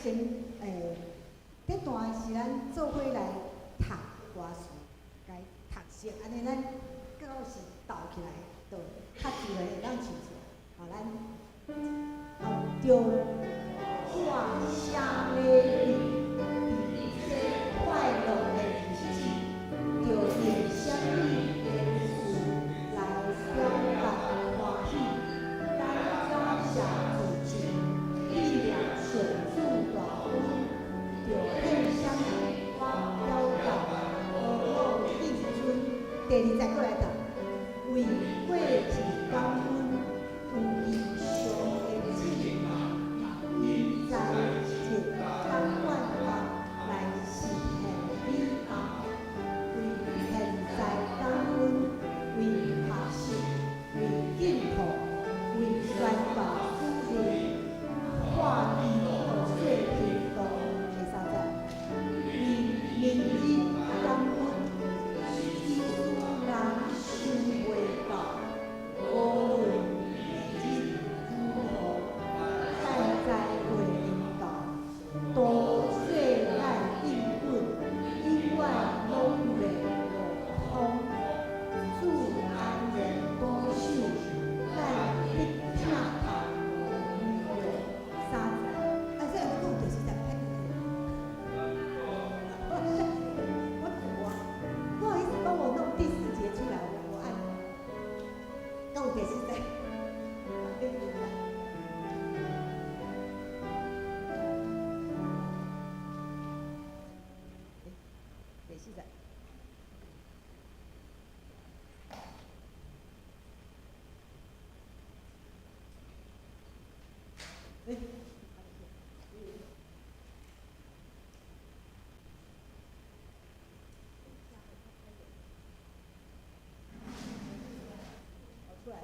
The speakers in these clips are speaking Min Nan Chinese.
先這段是咱做伙來讀歌詞，共讀熟，按呢咱到時鬥起來，就較自然會當唱出來。好，咱好，著帶啥禮物，佇這快樂的日子，著用啥物言辭來表達歡喜？咱感謝主紀念上主大恩，著獻啥物歌表達呵樂敬尊？第二節閣來讀，為過去感恩，有異常的旨意，伊在日掌管後來實現美夢，為現在感恩，為學習，為進步，為宣告主任，化基到細頻道。第三節，為明日感恩，意思人想袂到，無論明日如何，在在會臨到，多說咱應允，永遠攏袂落空。主安然保守，咱得疼痛無用。三節，啊，這個講就是在拍我我不好意思，幫我弄第四節出來，我按。講第四節，第四節。第四節。欸，出來了，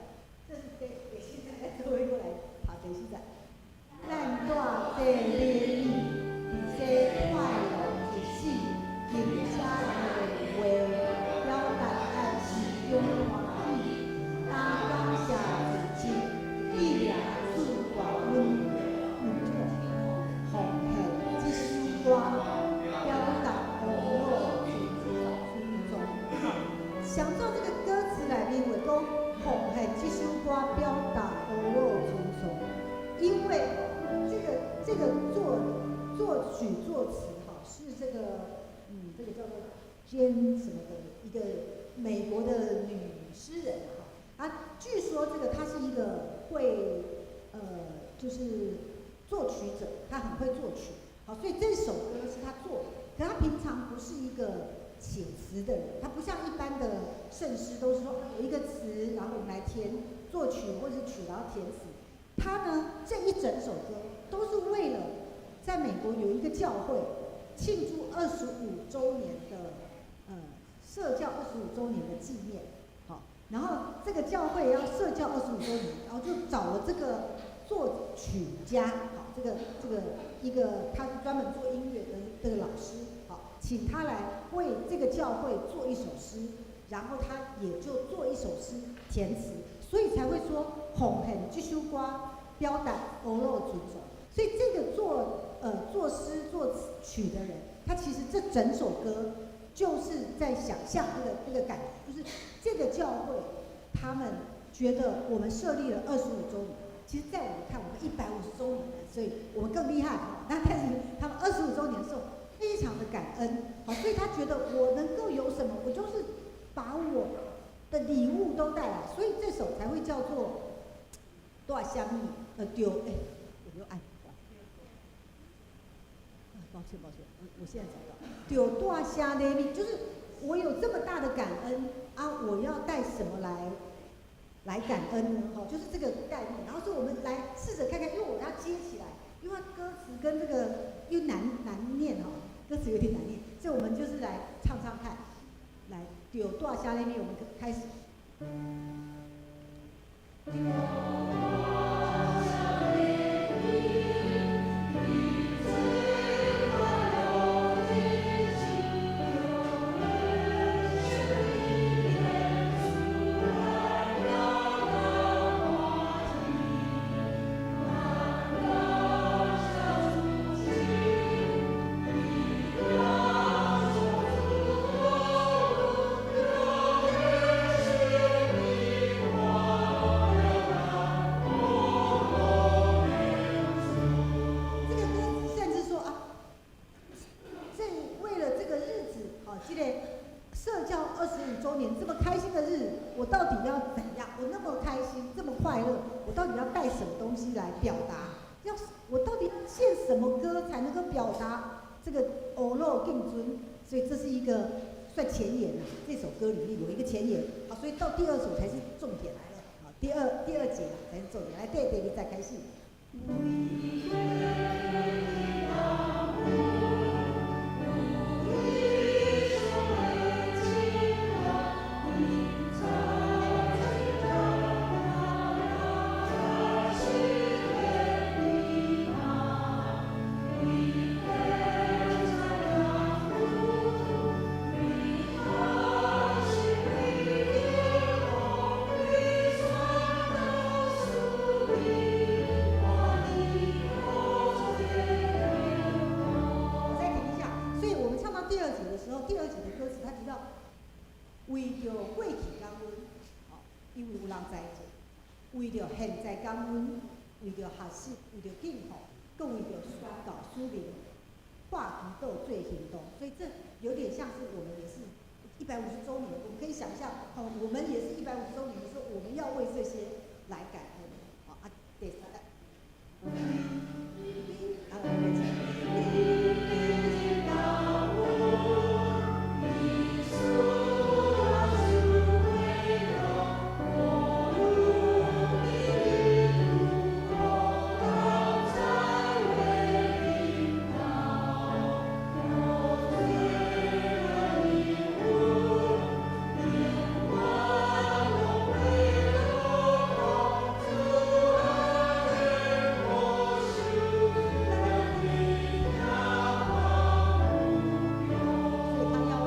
這是第四節，各位過來讀第四節。咱帶這禮物，佇這快樂日子，並且用話表達咱心中歡喜，咱感謝自己，紀念主大恩，奉獻這首歌，表達呵樂尊崇。好，想做這個歌詞內面話講，奉獻這首歌表達呵樂尊崇，因為這個作曲作詞哈是這個叫做 Jane 什麼的一個美國的女詩人哈啊，據說這個她是一個會就是作曲者，她很會作曲，好，所以這首歌是她做的。可她平常不是一個寫詞的人，她不像一般的聖詩都是說有一個詞，然後我們來填作曲或者是曲，然後填詞。他呢，這一整首歌都是為了在美國有一個教會慶祝二十五週年的設教二十五週年的紀念，好，然後這個教會要設教二十五週年，然後就找了這個作曲家，好，這個一個他是專門做音樂的這個老師，好，請他來為這個教會做一首詩，然後他也就做一首詩填詞，所以才會說奉獻這首歌表達呵樂尊崇。所以這個作詩作曲的人，他其實這整首歌就是在想象這個感覺，就是這個教會他們覺得我們設立了二十五週年，其實，在我們看，我們150週年了，所以我們更厲害。那但是他們二十五週年的時候，非常的感恩，好，所以他覺得我能夠有什麼，我就是把我的禮物都帶來，所以這首才會叫做帶啥物丟，哎，我又按，抱歉抱歉，我現在找到，著帶啥禮物，就是我有這麼大的感恩啊，我要帶什麼來感恩呢？哈，就是這個概念。然後說我們來試着看看，因為我要接起來，因為歌詞跟這個又難念哈，歌詞有點難念，所以我們就是來唱唱看，來著帶啥禮物，我們開始。著帶啥禮物，佇這快樂日子，著用啥物言辭來表達歡喜？咱感謝主。來表達。要我到底獻什麼歌才能夠表達這個呵咾敬尊？所以這是一個算前言啊。這首歌裡面有一個前言，好，所以到第二首才是重點來了。好，第二節才是重點。來，第二再開始。我再停一下，所以我們唱到第二節的時候，第二節的歌詞他提到，為著過去感恩，哦，因為有人在做；為著現在感恩，為著學習，為著敬奉，閣為著宣告使命，化祈禱做行動。所以這有點像是我們也是150週年，我們可以想象，哦，我們也是150週年的時候，我們要為這些來感恩。好啊，第三個。啊，我們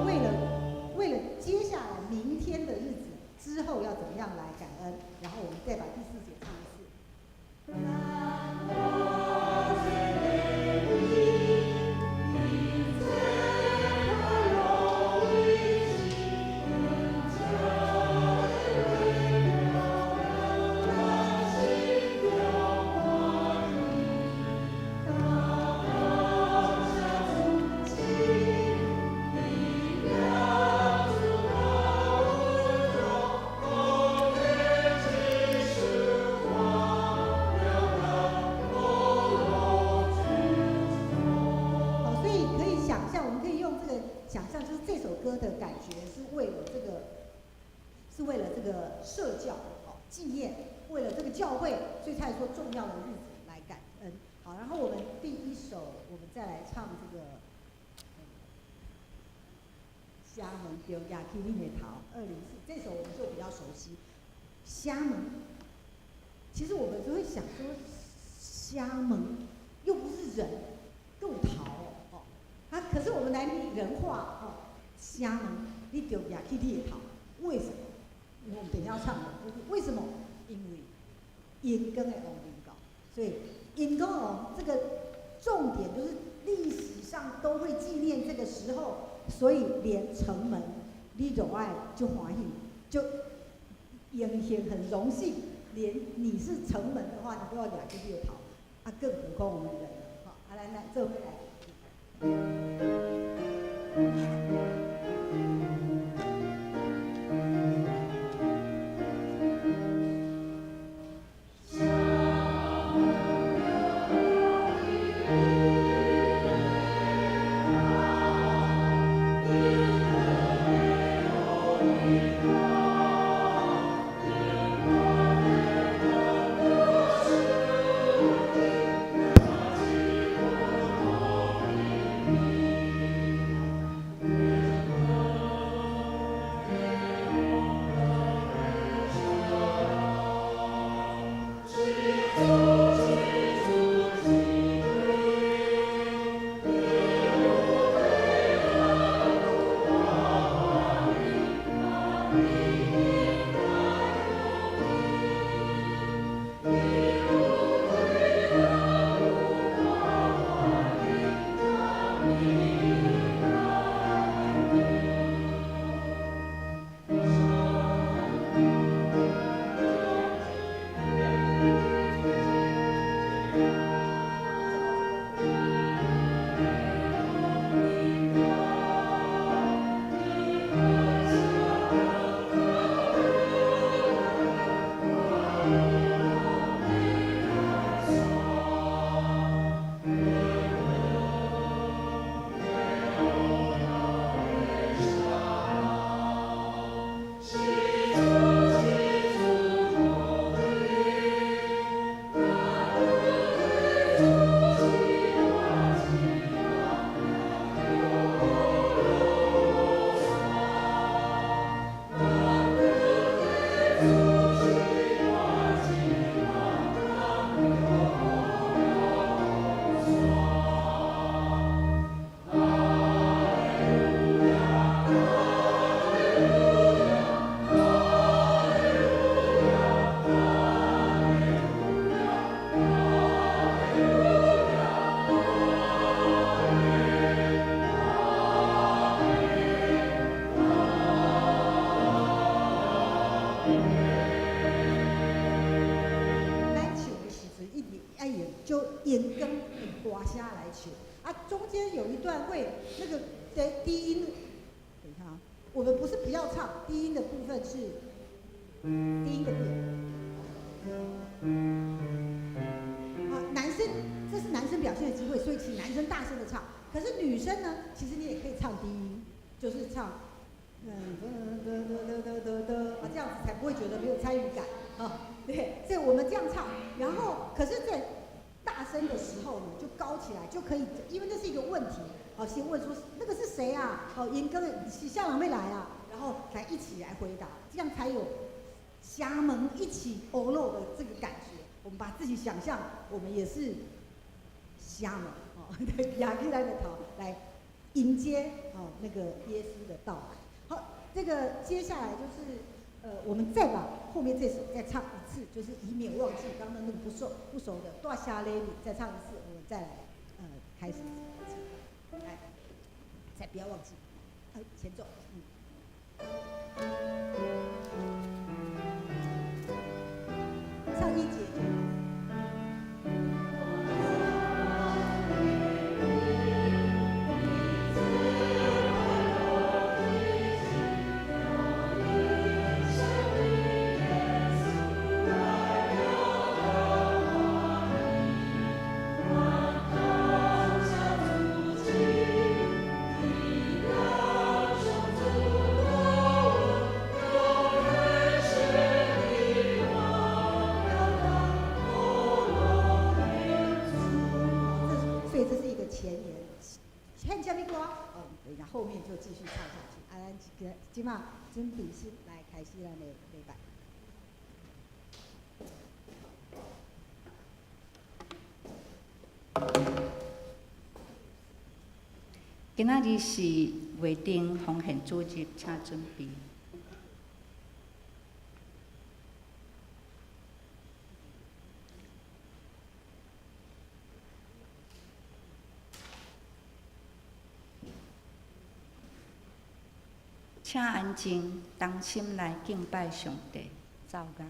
所以他要為了接下來明天的日子之後要怎麼樣來感恩，然後我們再把第四節唱一次。好，所以可以想象，我們可以用這個想象，就是這首歌的感覺是為了這個，是為了這個社教哦紀念，為了這個教會，所以才說重要的日子來感恩。好，然後我們第一首，我們再來唱這個。城門著攑起恁的頭，204這首我們就比較熟悉。城門，其實我們就會想說，城門又不是人，夠頭哦，啊，可是我們來擬人化哦，城門你著攑起你的頭，為什麼？我們等一下要唱的，就是為什麼？因為榮光的王臨到，所以榮光王這個重點就是歷史上都會紀念這個時候，所以連城門你都愛就歡喜，就榮幸很榮幸，連你是城門的話，你都要攑起你的頭，啊，更何況我們人了，好，啊來來，這回來。聲來唱。啊，中間有一段會那個的低音，等一下啊，我們不是不要唱低音的部分是低音的部分。好，男生這是男生表現的機會，所以請男生大聲的唱。可是女生呢，其實你也可以唱低音，就是唱，嗯，得得得得得得，啊，這樣子才不會覺得沒有參與感啊。對，所以我們這樣唱，然後可是，在大聲的時候呢，就高起來就可以，因為那是一個問題，好，先問說那個是誰啊？好，嚴哥是啥人欲來啊？然後來一起來回答，這樣才有城門一起學路的這個感覺。我們把自己想象，我們也是城門哦，對，亞基來的頭來迎接哦那個耶穌的到來。好，這個接下來就是我們再把後面這首再唱一次，就是以免忘記剛剛那個不熟的大聲咧，你再唱一次，我們再來開始。來，再不要忘記，前奏，嗯。唱一節就好。所以這是一個前言，聽啥物歌？哦，等一下後面就繼續唱下去。啊，咱這個這馬準備是來開始咱的禮拜。今仔日是月燈奉獻主日，請準備。請安靜，同心來敬拜上帝，奏樂。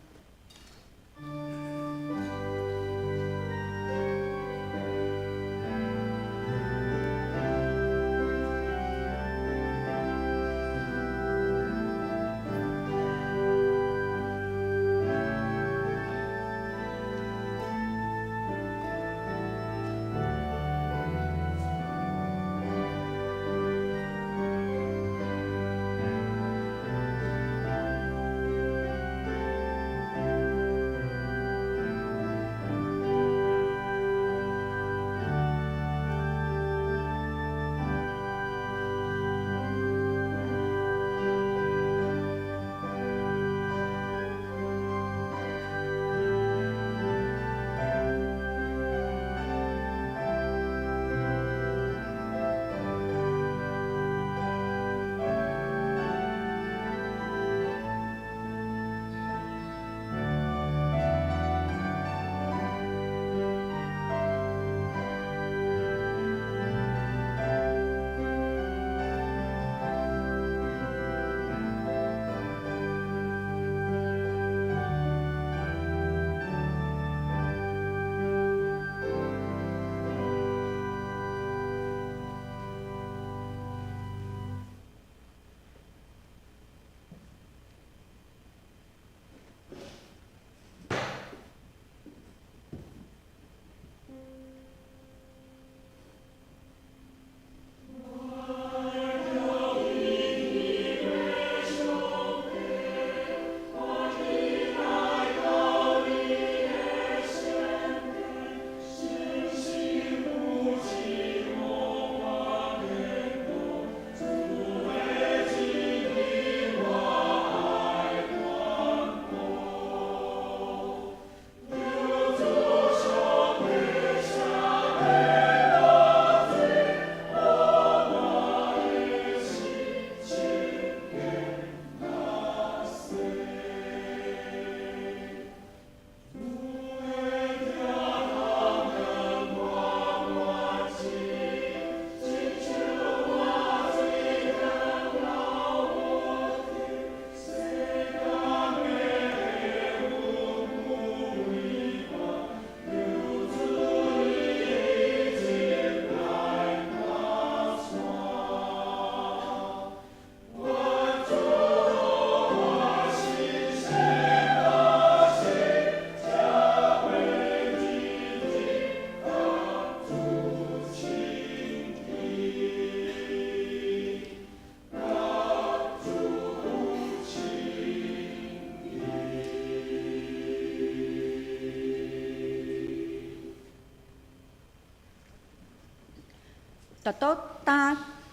直到今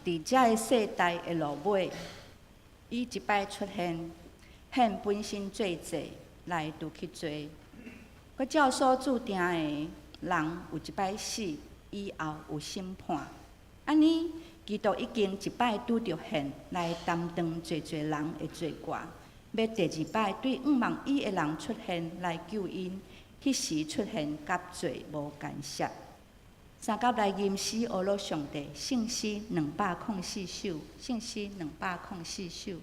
佇這个世代的落尾，伊一擺出現，獻本身做祭來除去罪。閣照所注定的人有一擺死，以後有審判。按呢，基督已經一擺拄著獻來擔當濟濟人的罪過，欲第二擺對向望伊的人出現來救𪜶，彼時出現佮罪無干涉。相佮來吟詩呵咾上帝，聖詩204首，聖詩204首。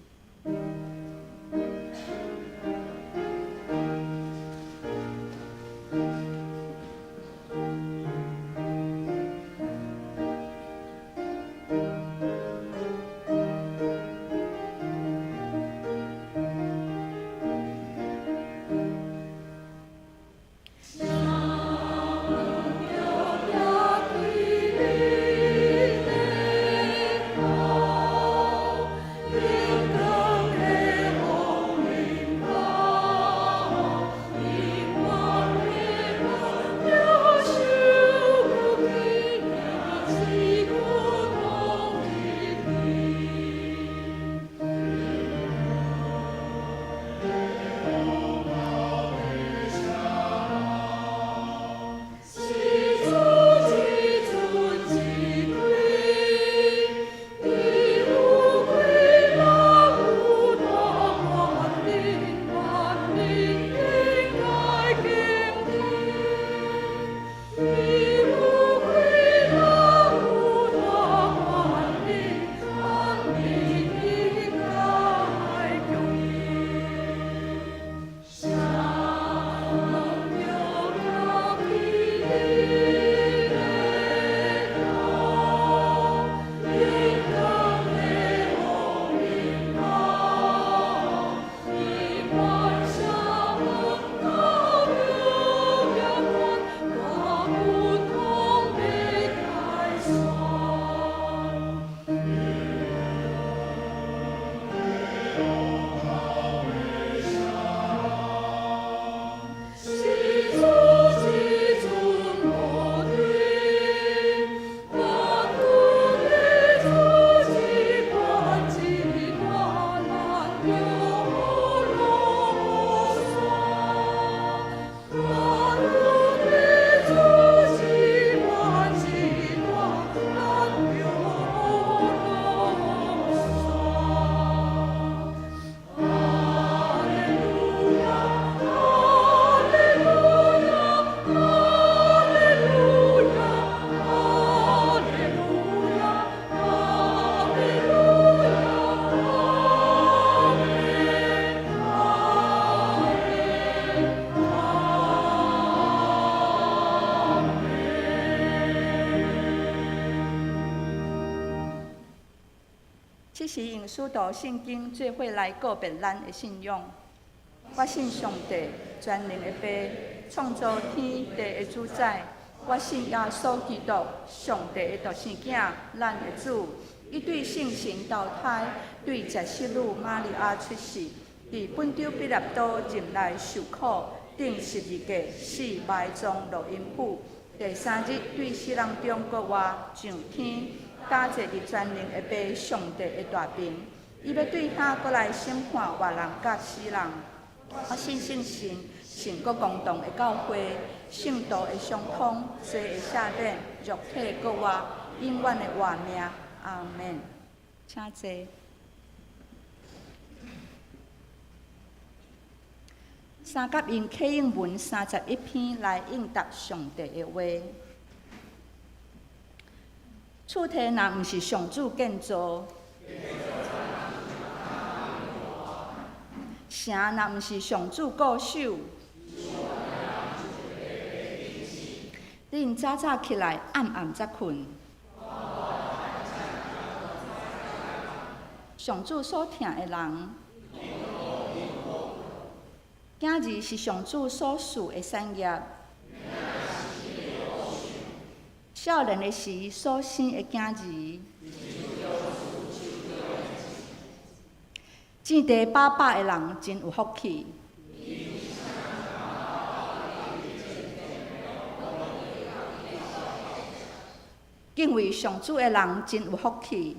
這是用使徒聖經做伙來告別咱的信仰。我信上帝，全能的父，創造天地的主宰。我信耶穌基督，上帝的獨生囝，咱的主。伊對聖神投胎，對十四女瑪利亞出世，佇本丟彼拉多入內受苦，釘十字架，死埋葬落陰府。第三日對死人中復活，上天，加坐佇全能的父上帝的大爿。伊欲對遐閣來審判活人佮死人。我信聖神，聖國公同的教會，聖徒的相通，罪的赦免，肉體復活，永遠的活命。阿門。請坐。相佮用啟應文31篇來應答上帝的話。厝體若毋是上主建造，城若毋是上主固守，恁早早起來，暗暗才睏。上主所疼的人，囝兒是上主所賜的產業。少年的時所生的囝兒，墊地飽飽的人真有福氣。敬畏上主的人真有福氣。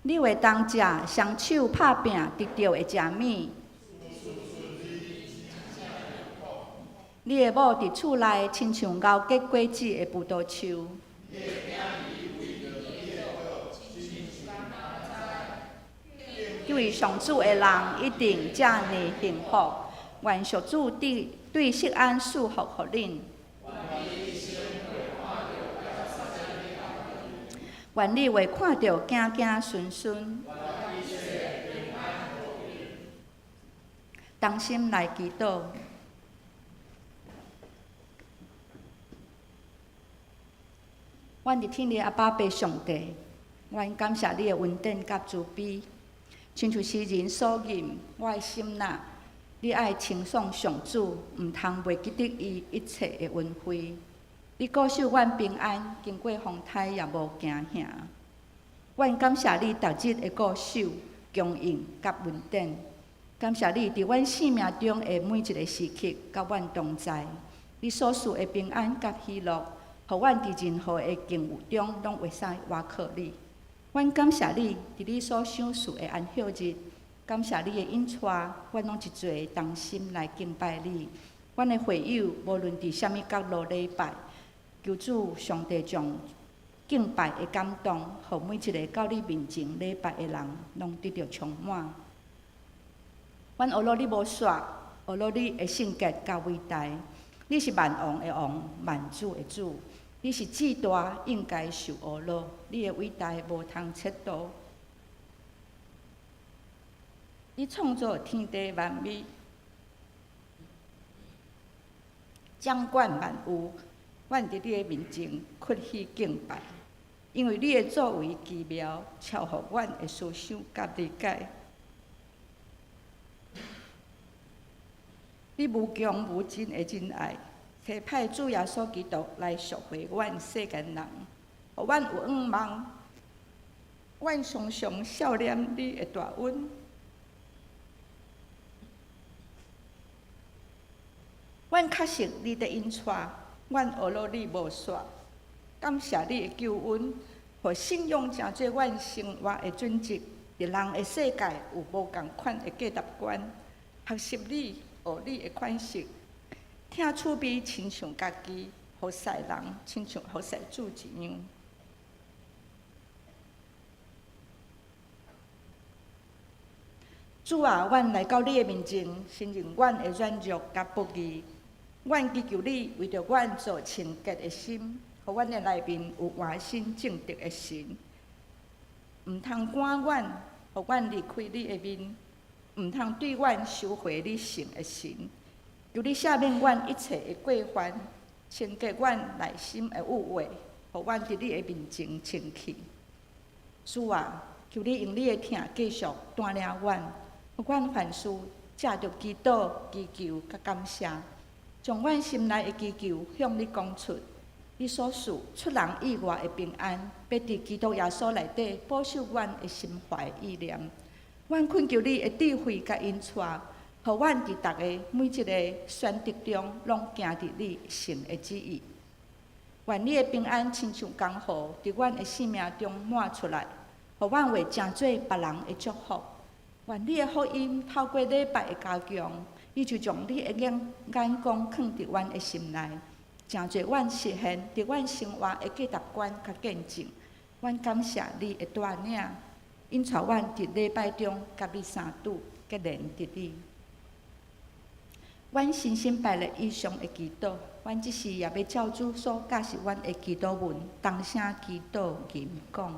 你會當食雙手拍拚得著的食物。你的某佇厝內，親像熬結果子的葡萄樹。敬畏上主的人一定遮爾幸福。願上主對對錫安賜福予恁。願你會看著子子孫孫。同心來祈禱。阮佇天的阿爸父上帝，阮感謝你的恩典佮慈悲，親像詩人所吟，我的心哪，你愛稱頌上主，毋通袂記得伊一切的恩惠。你顧守阮平安，經過風颱也無驚嚇。阮感謝你逐日的顧守、供應佮恩典，感謝你佇阮生命中的每一个時刻佮阮同在。你所賜的平安佮喜樂，予阮佇任何的境遇中攏會使倚靠你。阮感謝你，佇你所賞賜的安息日，感謝你的引帶，阮攏一齊同心來敬拜你。阮的會友無論佇啥物角落禮拜，求主上帝將敬拜的感動，予每一個到你面前禮拜的人，攏得著充滿。阮學落你無煞，學落你的聖潔佮偉大。你是萬王的王，萬主的主，你是至大，應該受呵咾。你的偉大無通測度。你創造天地萬物，掌管萬有。阮佇你的面前屈膝敬拜，因為你的作為奇妙，超乎阮的思想佮理解。你無窮無盡的仁愛，差派主耶穌基督來贖回阮世間人，予阮有向望。阮常常數念你的大恩。阮確實你的引帶，阮呵咾你無煞。感謝你的救恩，予信仰成做阮生活的準則。佇人的世界有無仝款的價值觀，學習你，學你的款式，疼趣味親像家己，服侍人親像服侍主一樣。主啊，阮來到你的面前，承認阮的軟弱佮不義。阮祈求你為著阮造清潔的心，予阮的內面有換新正直的神。毋通趕阮，予阮離開你的面；毋通對阮收回你聖的神。求你赦免阮一切的過犯，清潔阮內心的污穢，予阮佇你的面前清氣。主啊，求你用你的疼繼續帶領阮，予阮凡事藉著祈禱、祈求佮感謝，將阮心內的祈求向你講出。你所賜出人意外的平安，欲佇基督耶穌內底保守阮的心懷意念。阮懇求你的智慧佮引帶，予阮佇逐个每一个選擇中，攏行佇你聖的旨意。願你的平安親像江河，佇阮的生命中滿出來，予阮會成做別人的祝福。願你的福音透過禮拜的加強，你就將你的眼光囥佇阮的心內，成做阮實現佇阮生活的價值觀佮見證。阮感謝你的帶領，引帶阮佇禮拜中佮你相拄，結連佇你。阮深深拜咧以上的祈禱，阮這時也欲照主所教示阮的祈禱文，同聲祈禱吟講。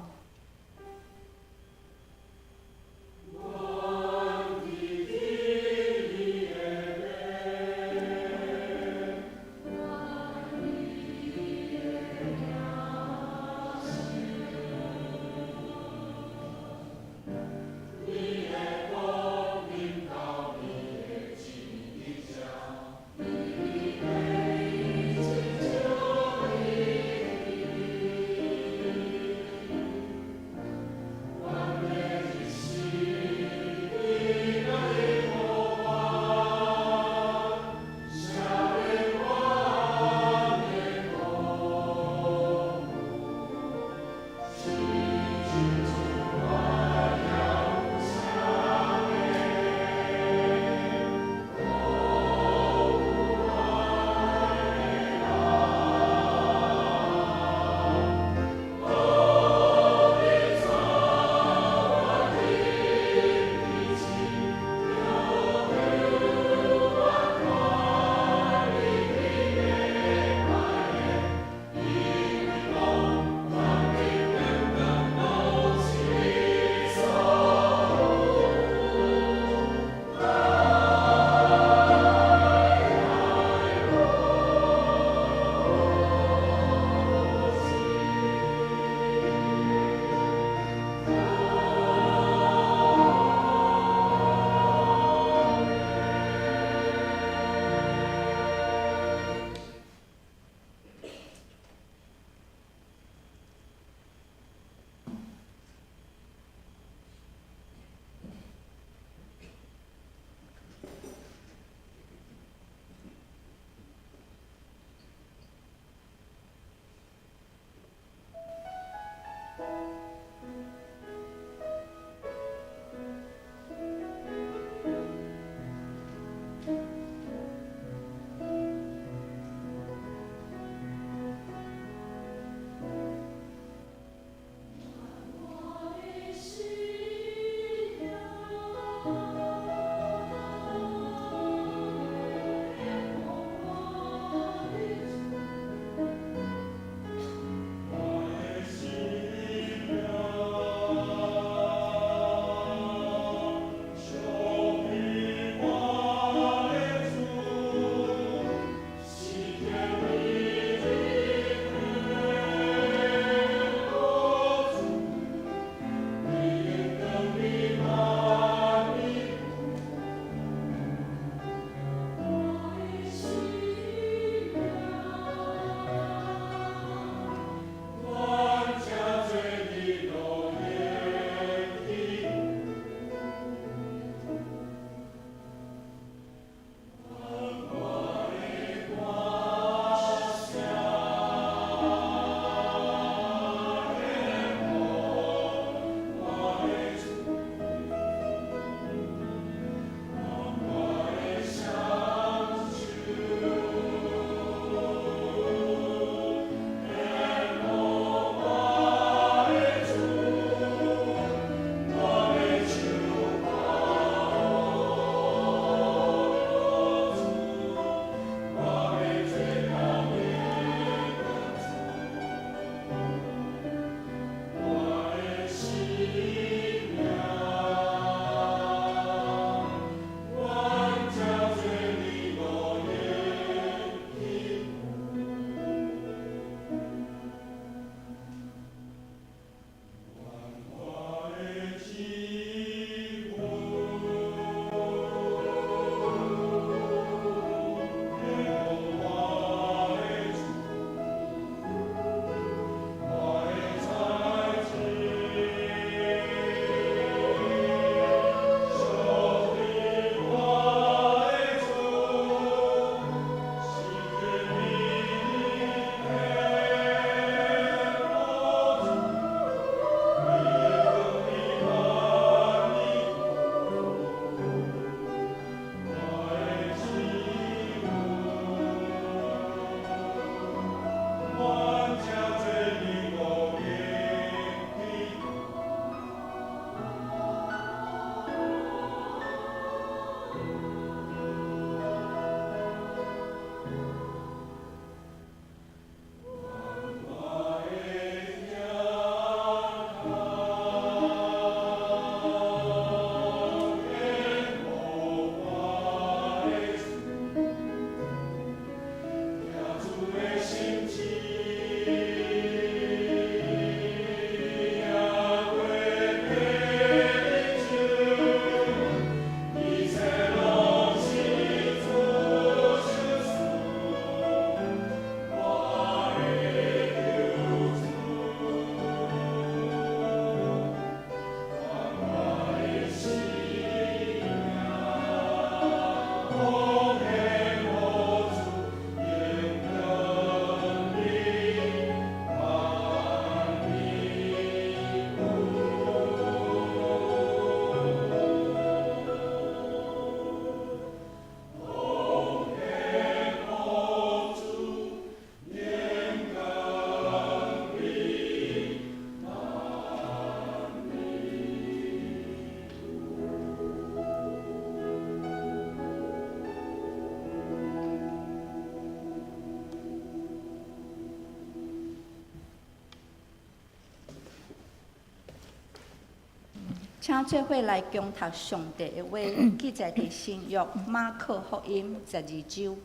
請做伙來恭讀上帝的話，記載佇新約馬可福音12章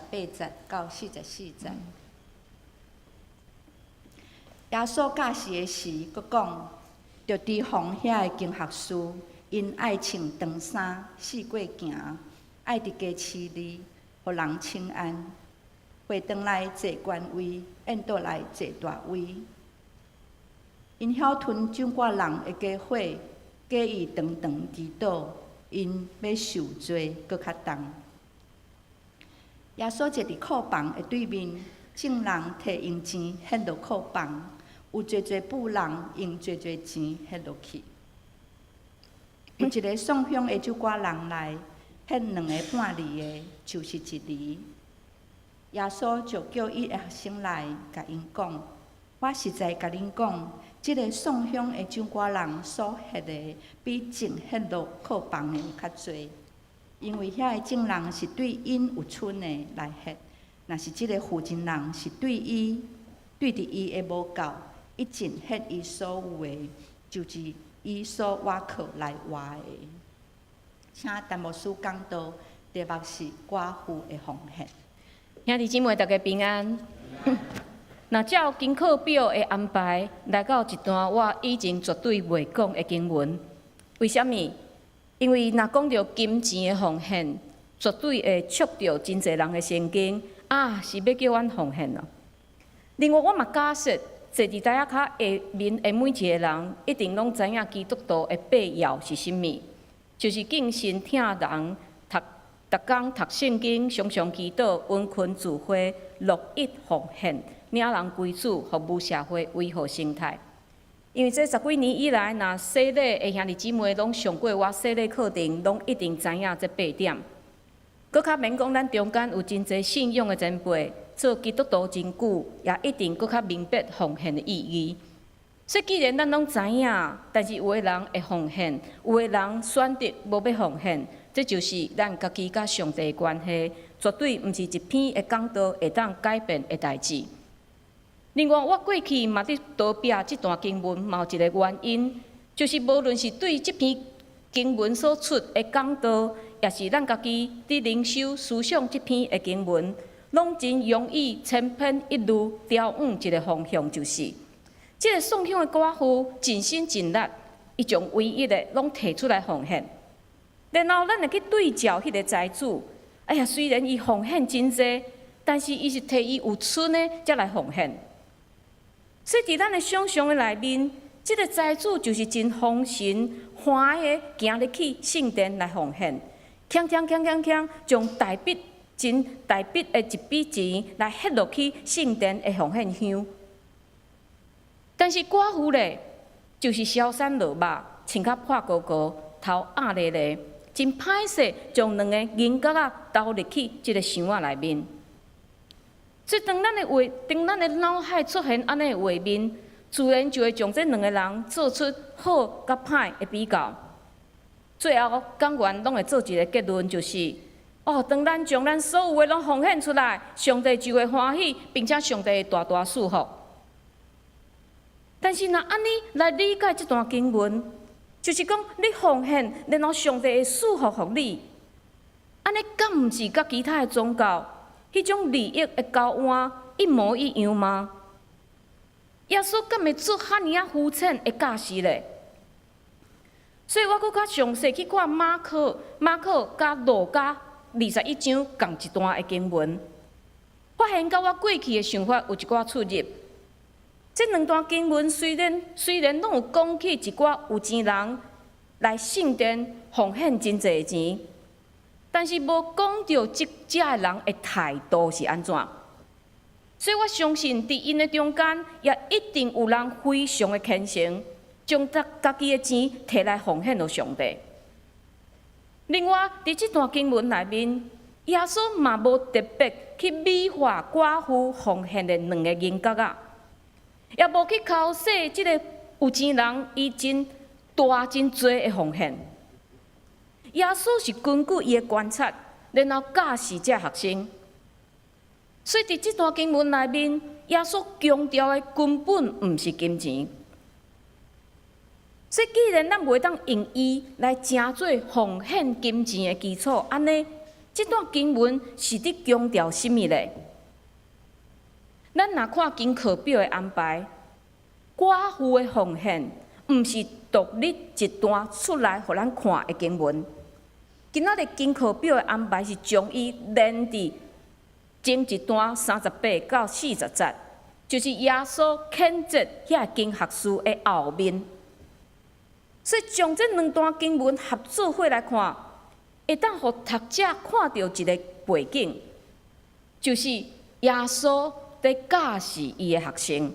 38節到44節。耶穌教示的時，閣講：著提防遐个經學士，𪜶愛穿長衫，四界行，愛佇街市裡，予人請安。會堂內坐懸位，宴桌內坐大位。𪜶曉吞掌管人的家伙，假意長長祈禱，𪜶欲受罪閣較重。耶穌坐佇庫房的對面，眾人提用錢獻入庫房，有濟濟富人用濟濟錢獻落去。有一个送香的守寡人來，獻兩个半厘的，就是一厘。耶穌就叫伊的學生來，共𪜶講：我實在共恁講，這个送香的守寡人所獻的，比眾獻入庫房的較濟，因為遐个眾人是對𪜶有賰的來獻，若是這个婦人人是對伊對佇伊的無夠，伊盡獻伊所有的，就是伊所倚靠來活的。請陳牧師講道，題目是寡婦的奉獻。兄弟姊妹，大家平安。若照功課表的安排，來到一段我以前絕對袂講的經文。為啥物？因為若講著金錢的奉獻，絕對會觸著真濟人的神經。啊，是欲叫阮奉獻哦。另外，我嘛假設坐佇台仔跤下面的每一个人，一定攏知影基督徒的八要是啥物，就是敬神疼人，逐逐工讀聖經，常常祈禱，殷勤聚會，樂意奉獻，領人歸主，服務社會，維護生態。因為這十幾年以來，若洗禮的兄弟姊妹攏上過我洗禮課程，攏一定知影這八點。閣較免講，咱中間有真濟信仰的前輩，做基督徒真久，也一定閣較明白奉獻的意義。所以既然咱攏知影，但是有的人會奉獻，有的人選擇無欲奉獻，這就是咱家己佮上帝的關係，絕對毋是一篇的講道會當改變的代誌。另外，我過去嘛佇逃避這段經文，嘛有一个原因，就是無論是對這篇經文所出的講道，抑是咱家己佇靈修思想這篇的經文，攏真容易千篇一律，調往一个方向，就是這个送香的寡婦盡心盡力，伊將唯一的攏提出來奉獻。然後咱會去對照彼个財主，哎呀，雖然伊奉獻真濟，但是伊是提伊有賰的才來奉獻。所以佇咱的想象的內面，這个財主就是真豐神歡喜的行入去聖殿來奉獻，鏘鏘鏘鏘鏘，將大筆真大筆的一筆錢來獻落去聖殿的奉獻箱。但是寡婦咧，就是消瘦落肉，穿較破糊糊，頭壓咧咧，真歹勢，將兩个銀角仔投入去這个箱仔內面。所以當咱的腦海出現按呢的畫面，自然就會將這兩个人做出好佮歹的比較。最後講員攏會做一个結論，就是哦，當咱將咱所有的攏奉獻出來，上帝就會歡喜，並且上帝會大大賜福。但是若按呢來理解這段經文，就是講你奉獻，然後上帝會賜福予你，按呢敢毋是佮其他的宗教彼種利益的交換一模一樣嗎？耶穌敢會做遐爾仔膚淺的教示咧？所以我閣較詳細去看馬可佮路加21章仝一段的經文，發現佮我過去的想法有一寡出入。這兩段經文雖然攏有講起一寡有錢人來聖殿奉獻真濟錢，但是無講著這遮的人的態度是按怎。所以我相信，佇𪜶的中間，也一定有人非常的虔誠，將家己的錢提來奉獻予上帝。另外，佇這段經文內面，耶穌嘛無特別去美化寡婦奉獻的兩个銀角仔，也無去剾洗這个有錢人伊真大真濟的奉獻。耶穌是根據伊的觀察，然後教示這學生。所以佇這段經文內面，耶穌強調的根本毋是金錢。所以既然咱袂當用伊來成做奉獻金錢的基礎，按呢，這段經文是佇強調啥物咧？咱若看經課表的安排，寡婦的奉獻，毋是獨立一段出來予咱看的經文。今仔日經課表的安排是將伊連佇前一段38到40節，就是耶穌譴責遐經學士的後面。所以將這兩段經文合做伙來看，會當予讀者看著一个背景，就是耶穌佇教示伊的學生。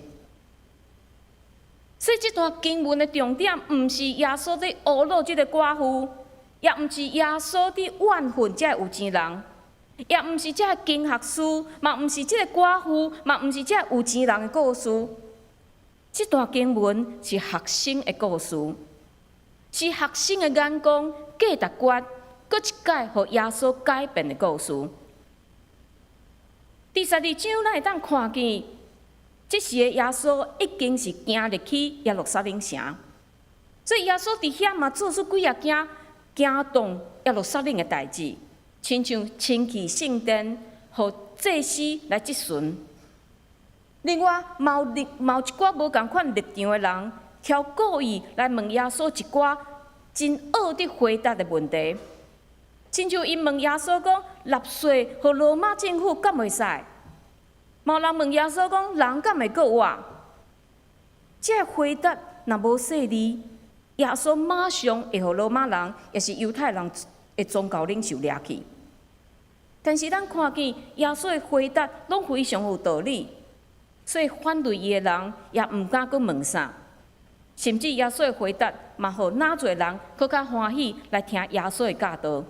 所以這段經文的重點，毋是耶穌佇呵咾這个寡婦，也毋是耶穌佇怨恨這个有錢人，也毋是這个經學士，嘛毋是這个寡婦，嘛毋是這个有錢人的故事。這段經文是學生的故事，是學生的眼光、價值觀，閣一擺予耶穌改變的故事。第12章，咱會當看見，這時的耶穌已經是行入去耶路撒冷城，所以耶穌佇遐嘛做出幾仔件驚動耶路撒冷的代誌，親像清去聖殿，予祭司來質詢。另外，嘛有一寡無仝款立場的人，翘故意來問耶穌一寡真惡得回答的問題，親像𪜶問耶穌講：納稅予羅馬政府敢會使？嘛有人問耶穌講：人敢會告我？這个回答若無細膩，耶穌馬上會予羅馬人，抑是猶太人的宗教領袖掠去。但是咱看見耶穌的回答攏非常有道理，所以反對伊的人也毋敢閣問啥。甚至耶穌的回答嘛，予若濟人閣較歡喜來聽耶穌的教導。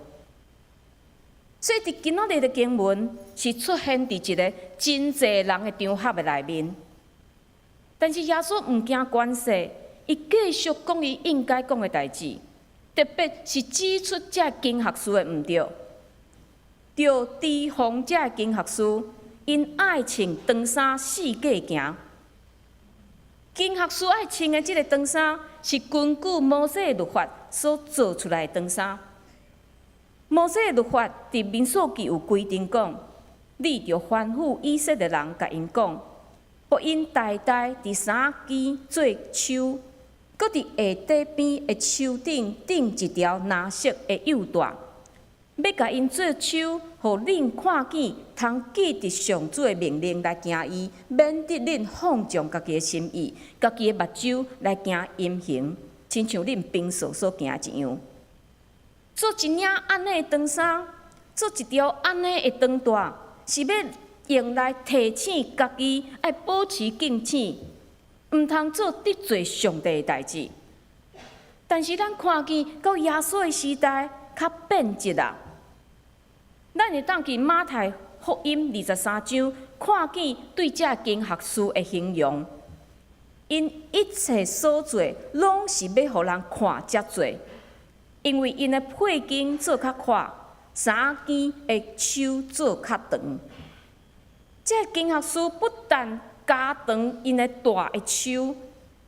所以佇今仔日的經文是出現佇一个真濟人的場合的內面，但是耶穌毋驚權勢，伊繼續講伊應該講的代誌，特別是指出這經學士的毋對，著提防這經學士，𪜶愛穿長衫四界行。經學士愛穿的這个長衫，是根據摩西的律法所做出來的長衫。摩西的律法佇民數記有規定講，你著吩咐以色列人，共𪜶講，予𪜶代代佇衫仔肩做鬚，閣佇下底邊的鬚頂釘一條藍色的幼帶，欲共𪜶做鬚，予恁看見，通記得上主的命令來行伊，免得恁放縱家己的心意，家己的目睭來行淫行，親像恁平素所行的一樣。做一領按呢的長衫，做一條按呢的長帶，是欲用來提醒家己愛保持敬虔，毋通做得罪上帝的代誌。但是咱看見到耶穌的時代較變質啦。咱會當佇馬太福音23章看見對這經學士的形容，𪜶一切所做攏是欲予人看才做。因為𪜶的配襟做較闊，衫肩的鬚做較長。這个經學士不但加長𪜶的帶的鬚，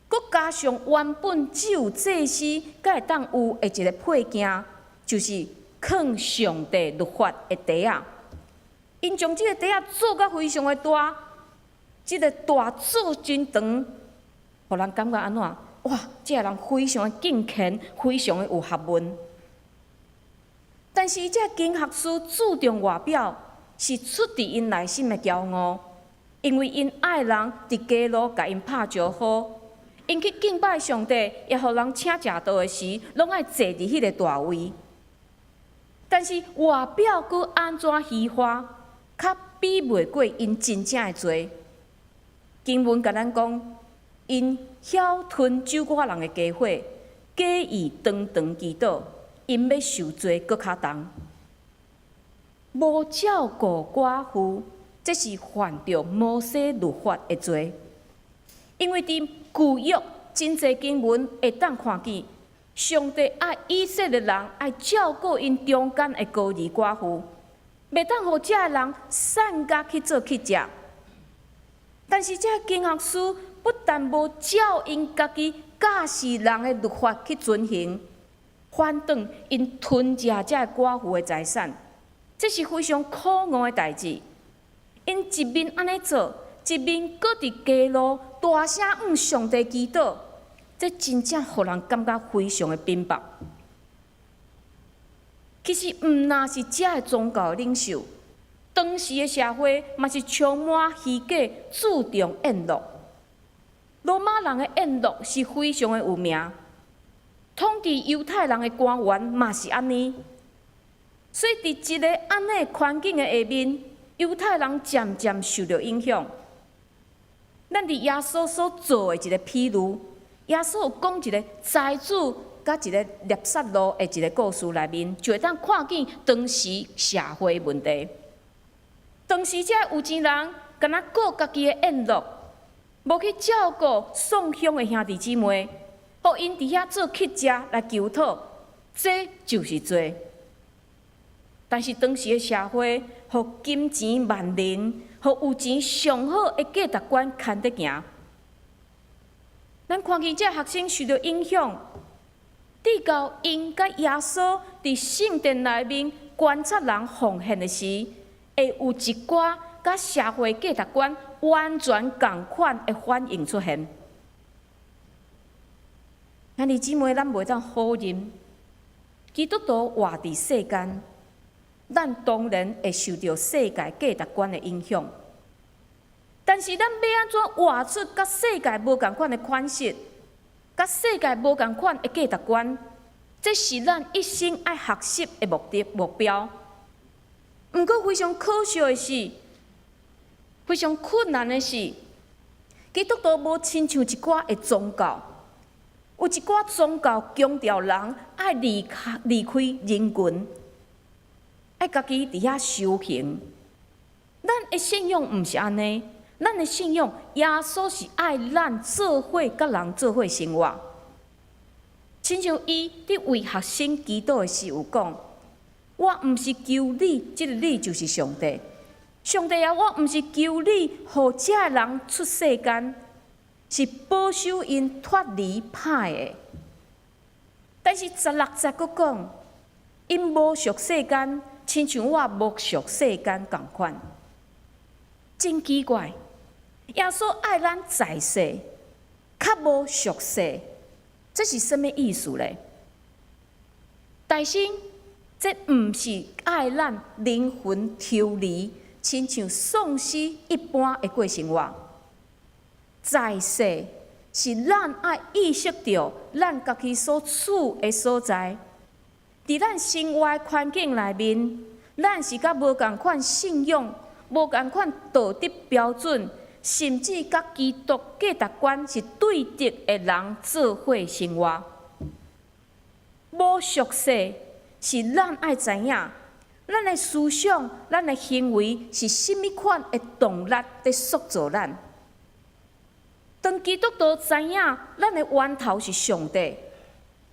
閣加上原本只有祭司才會當有的一个配件，就是囥上帝律法的袋仔。𪜶將這个袋仔做甲非常的大，這个帶做真長，予人感覺按怎？哇！這个人非常的敬虔，非常的有學問。但是這个經學士注重外表，是出佇𪜶內心的驕傲，因為𪜶愛人佇街路共𪜶拍招呼，𪜶去敬拜上帝，抑予人請食道的時，攏愛坐佇彼个大位。但是外表閣按怎虛華，較比袂過𪜶真正的罪。經文共咱講，𪜶曉吞酒我人的家伙，假意長長祈禱，𪜶欲受罪閣較重。無照顧寡婦，這是犯著摩西律法的罪。因為佇舊約真濟經文會當看見，上帝愛以色列人愛照顧𪜶中間的孤兒寡婦，袂當予這个人散甲去做乞食。但是這个經學士不但無照𪜶家己教示人的律法去遵行，反轉𪜶吞食這个寡婦的財產，這是非常可惡的代誌。𪜶一面按呢做，一面閣佇街路大聲向上帝祈禱，這真正予人感覺非常的鄙薄。其實毋但是這个宗教的領袖，當時的社會嘛是充滿虛假，注重宴樂。羅馬人的宴樂是非常的有名，統治猶太人的官員嘛是按呢。所以佇一个按呢環境的下面，猶太人漸漸受著影響。咱佇耶穌所做的一個譬喻，耶穌有講一個財主佮一個拉撒路的一個故事內面，就會當看見當時社會問題。當時這有錢人，敢若顧家己的宴樂，無去照顧送香的兄弟姊妹，予𪜶佇遐做乞食來求討，這就是罪。但是當時的社會，予金錢萬能，予有錢上好的價值觀牽著行。咱看見這學生受著影響，直到𪜶佮耶穌佇聖殿內面觀察人奉獻的時，會有一寡佮社會價值觀完全仝款的反應出現。兄弟姊妹，咱袂當否認，基督徒活佇世間，咱當然會受著世界價值觀的影響。但是咱欲按怎活出佮世界無仝款的款式，佮世界無仝款的價值觀，這是咱一生愛學習的目的目標。毋過非常可惜的是，非常困難的是，基督徒無親像一寡的宗教，有一寡宗教強調人愛離開人群，愛家己佇遐修行。咱的信仰毋是按呢，咱的信仰耶穌是愛咱做伙佮人做伙生活。親像伊佇為學生祈禱的時有講：我毋是求你，這个你就是上帝。上帝啊，我毋是求你，予這个人出世間，是保守𪜶脫離歹的。但是十六節閣講，𪜶無屬世間，親像我無屬世間仝款。真奇怪，耶穌愛咱在世，較無屬世，這是啥物意思咧？大先，這毋是愛咱靈魂抽離，親像喪屍一般的過生活。在世是咱愛意識著咱家己所處的所在，佇咱生活的環境內面，咱是佮無仝款信仰、無仝款道德標準，甚至佮基督價值觀是對敵的人做伙生活。無屬世是咱愛知影，咱的思想、咱的行為是啥物款的動力佇塑造咱。當基督徒知影咱的源頭是上帝，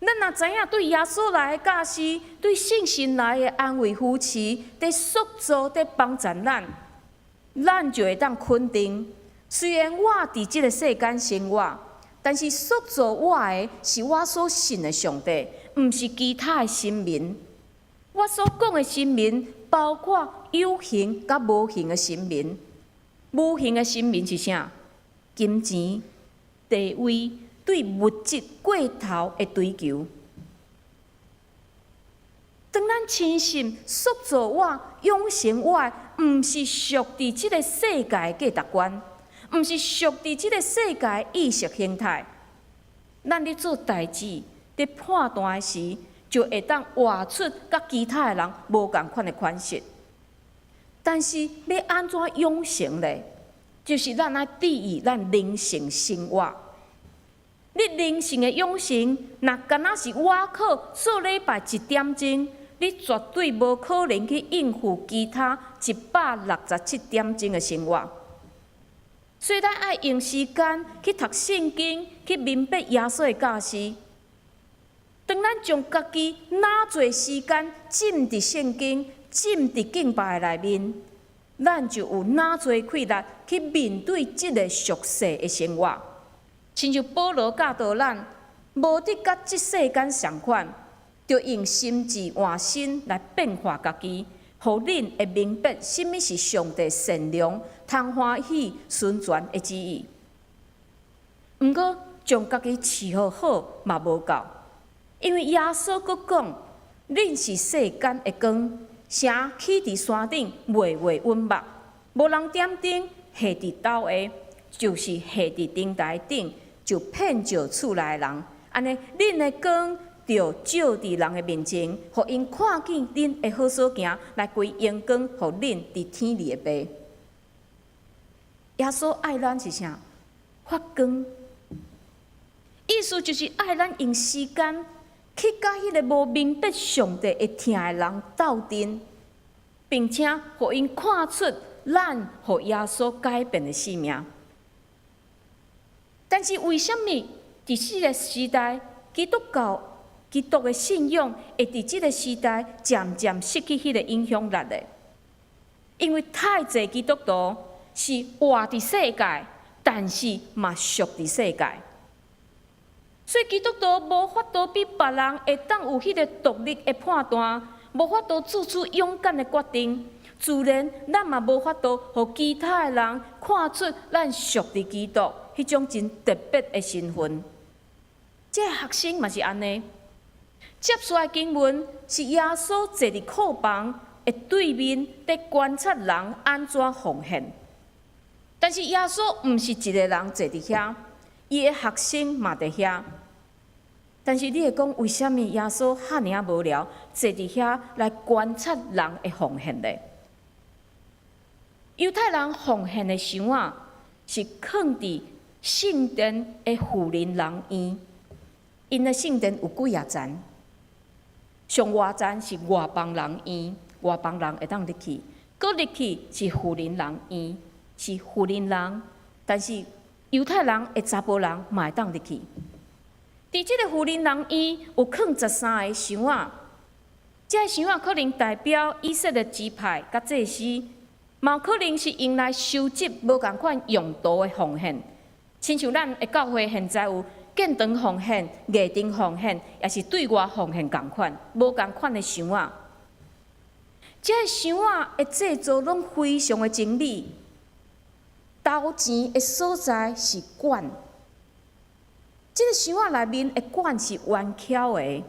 咱若知影對耶穌來的教示、對聖神來的安慰扶持，佇塑造、佇幫助咱，咱就會當肯定，雖然我佇這个世間生活，但是塑造我的是我所信的上帝，毋是其他的神明。我所講的神明，包括有形佮無形的神明。無形的神明是啥？金錢、地位、對物質過頭的追求。當咱深信塑造我、養成我的，毋是屬佇這个世界的價值觀，毋是屬佇這个世界的意識形態。咱咧做代誌、佇判斷的時，就會當活出佮其他的人無仝款的款式。但是欲按怎養成咧？就是咱愛注意咱靈性生活。你靈性的養成，若敢若是倚靠做禮拜一點鐘，你絕對無可能去應付其他167點鐘的生活。所以咱愛用時間去讀聖經，去明白耶穌的教示。當咱將家己哪濟時間浸佇聖經、浸佇敬拜內面，咱就有哪濟氣力去面對這个屬世的生活。親像保羅教導咱，無得佮這世間仝款，著用心智換新來變化家己，予恁會明白啥物是上帝善良、通歡喜、純全的旨意。毋過，將家己飼予好嘛無夠，因為耶穌閣講：恁是世間的光，城起佇山頂，袂袂隱目，無人點燈下佇斗下，就是下佇燈臺頂，就遍照厝內的人。按呢，恁的光著照佇人的面前，予𪜶看見恁的好所行，來歸榮光予恁佇天裡的爸。耶穌愛咱是啥？發光，意思就是愛咱用時間去佮彼个無明白上帝會疼的人鬥陣，並且予𪜶看出咱予耶穌改變的生命。但是為啥物佇這个時代，基督教、基督的信仰會佇這个時代漸漸失去彼个影響力呢？因為太濟基督徒是活佇世界，但是嘛屬佇世界，所以基督徒無法度比別人會當有彼个獨立的判斷，無法度做出勇敢的決定。自然，咱嘛無法度予其他的人看出咱屬佇基督彼種真特別的身份。這个學生嘛是按呢。接續的經文是耶穌坐佇庫房的對面，佇觀察人按怎奉獻。但是耶穌毋是一个人坐佇遐，伊的學生嘛佇遐。但是你會講，為啥物耶穌遐爾仔無聊，坐佇遐來觀察人的奉獻呢？猶太人奉獻的箱仔是囥佇聖殿的婦人院，𪜶的聖殿有幾仔層，上外層是外邦人院，外邦人會當入去；閣入去是婦人院，是婦人人，但是猶太人的查埔人嘛會當入去。佇這个婦人院有囥13个箱仔，這个箱仔可能代表以色列支派佮祭司，嘛可能是用來收集無仝款用途的奉獻。親像咱的教會現在有建堂奉獻、藝場奉獻，抑是對外奉獻仝款，無仝款的箱仔。這个箱仔的製作攏非常的精美，投錢的所在是管。這个箱仔內面的管是圓翹的，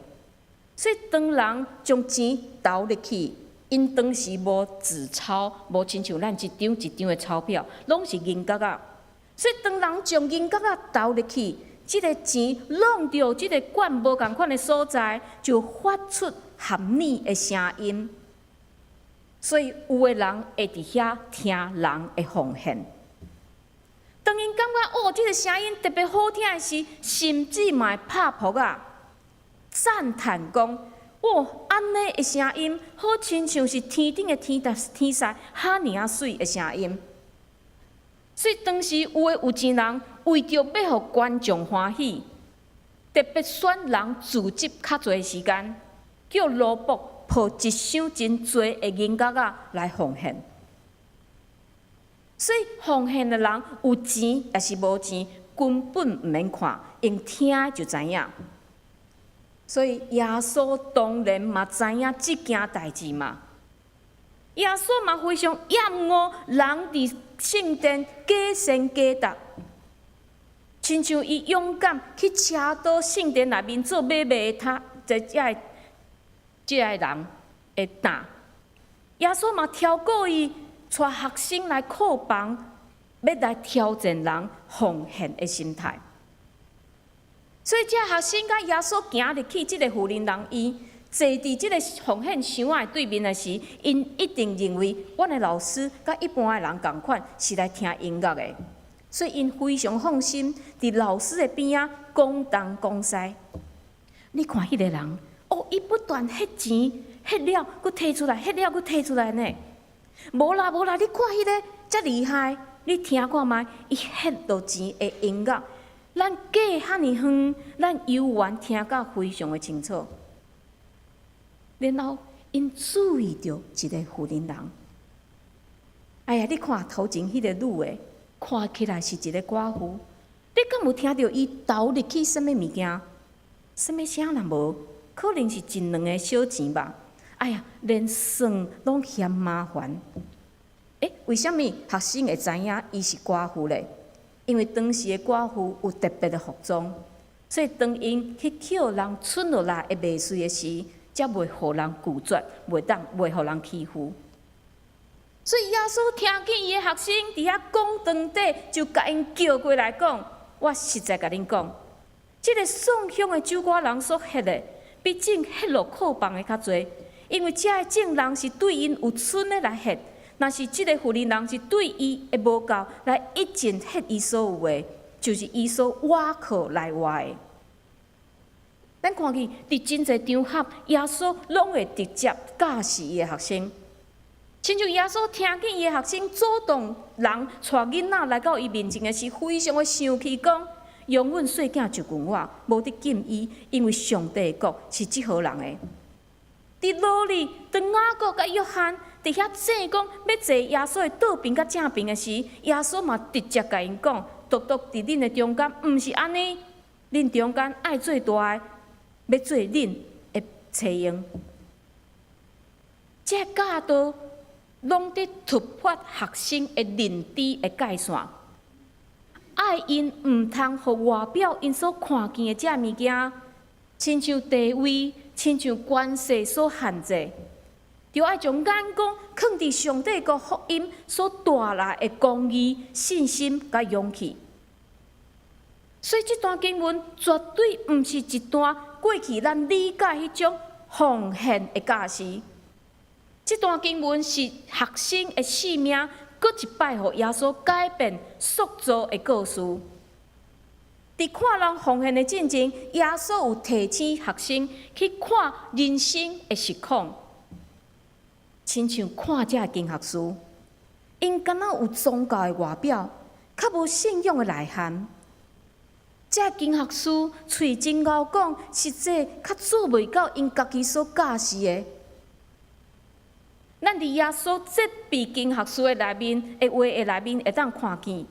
所以當人將錢投入去，𪜶當時無紙鈔，無親像咱一張一張的鈔票，攏是銀角仔。所以當人將銀角仔投入去，這个錢挵著這个管無仝款的所在，就發出合耳的聲音。所以有的人會佇遐聽人的奉獻。當𪜶感覺哦，這个聲音特別好聽的時，甚至嘛會拍噗仔，讚嘆講：哦，按呢的聲音，好親像是天頂的天天使，遐爾仔媠的聲音。所以當時有的有錢人為著欲予觀眾歡喜，特別選人聚集較濟時間，叫奴僕抱一箱真濟的銀角仔來奉獻。所以奉獻的人有錢抑是無錢，根本毋免看，用聽就知影。所以耶穌當然嘛知影這件代誌嘛。耶穌嘛非常厭惡人佇聖殿假善假達，親像伊勇敢去車倒聖殿內面做買賣的他，這个人的擔。耶穌嘛超過伊，帶學生來庫房，欲來挑戰人奉獻的心態。所以，這學生佮耶穌行入去這个婦人院，坐佇這个奉獻箱仔的對面的時，𪜶一定認為阮的老師佮一般的人仝款，是來聽音樂的，所以𪜶非常放心，佇老師的邊仔講東講西。你看彼个人，哦，伊不斷彼錢，彼了，閣提出來，彼了，閣提出來呢。無啦無啦，你看彼个遮厲害，你聽看覓，伊彼落錢的音樂，咱隔遐爾遠，咱猶原聽甲非常的清楚。然後，𪜶注意著一个婦人人。哎呀，你看頭前彼个女的，看起來是一个寡婦。你敢有聽著伊投入去啥物物件？啥物聲若無，可能是一兩个小錢吧。哎呀，連算攏嫌麻煩。欸，為啥物學生會知影伊是寡婦咧？因為當時的寡婦有特別的服裝，所以當𪜶去抾人剩落來的麥穗的時，才袂予人拒絕，袂當袂予人欺負。所以耶穌聽見伊的學生佇遐講長短，就共𪜶叫過來講：我實在共恁講，這个送香的酒歌人所獻的，比眾獻落庫房的較濟，因為這个眾人是對𪜶有剩的來獻，若是這个婦人人是對伊的無夠來一盡獻伊所有的，就是伊所倚靠來活的。咱看見佇真濟場合，耶穌攏會直接教示伊的學生。親像耶穌聽見伊的學生阻擋人帶囡仔來到伊面前的時，非常的生氣，講：容阮細囝就近我，無得禁伊，因為上帝的國是這號人的。佇路裡，當雅各佮約翰佇遐爭講欲坐耶穌的倒爿佮正爿的時，耶穌嘛直接共𪜶講：獨獨佇恁的中間，毋是按呢，恁中間愛做大的，欲做恁的差役。這个教導攏佇突破學生的認知的界線，愛𪜶毋通予外表𪜶所看見的這物件，親像地位、親像權勢所限制，著愛將眼光囥佇上帝國福音所帶來的公義、信心佮勇氣。所以這段經文絕對毋是一段過去咱理解彼種奉獻的教示。這段經文是學生的性命，閣一擺予耶穌改變塑造的故事。佇看人奉獻的進前，耶穌有提醒學生去看人生的實況，親像看這个經學士，𪜶敢若有宗教的外表，較無信仰的內涵。這个經學士喙真𠢕講，實際較做袂到𪜶家己所教示的。咱佇耶穌責備經學士的內面的話的內面，會當看見，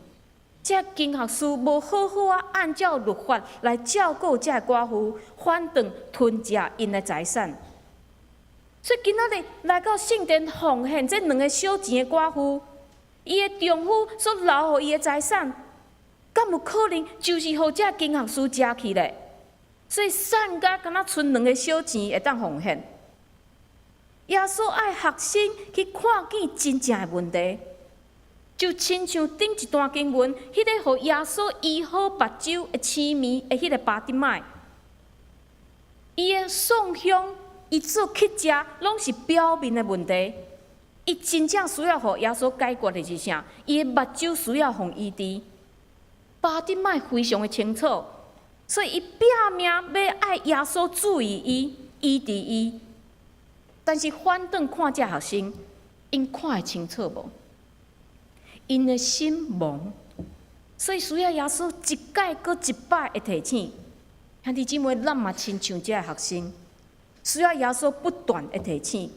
這經學士無好好仔按照律法來照顧這个寡婦，反轉吞食𪜶的財產。所以今仔日來到聖殿奉獻這兩个小錢的寡婦，伊的丈夫所留予伊的財產，敢有可能就是予這經學士食去咧？所以散甲敢若賰兩个小錢會當奉獻。耶穌愛學生去看見真正的問題，就親像頂一段經文，彼个予耶穌醫好目睭的痴迷的彼个巴底買，伊的送香，伊做乞食，攏是表面的問題。伊真正需要予耶穌解決的是啥？伊的目睭需要予醫治。巴底買非常的清楚，所以伊拼命欲愛耶穌注意伊，醫治伊。但是反轉看這學生，𪜶看會清楚無？𪜶的心盲，所以需要耶穌一擺閣一擺的提醒。兄弟姊妹，咱嘛親像這个學生，需要耶穌不斷的提醒。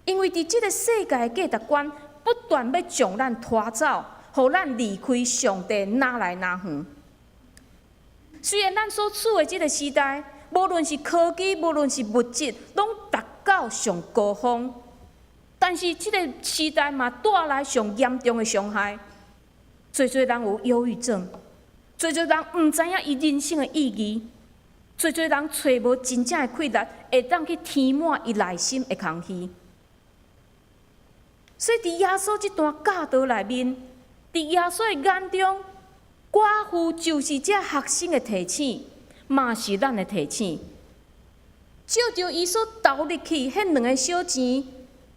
因為佇這个世界的價值觀不斷欲將咱拖走，予咱離開上帝，愈來愈遠。雖然咱所處的這个時代，無論是科技，無論是物質，攏達到上高峰，但是這个時代嘛帶來上嚴重的傷害。濟濟人有憂鬱症，濟濟人毋知影伊人生的意義，濟濟人揣無真正的氣力，會當去填滿伊內心的空虛。所以，佇耶穌這段教導內面，佇耶穌的眼中，寡婦就是這學生的提醒，嘛是咱的提醒。借著伊所投入去彼兩个小錢，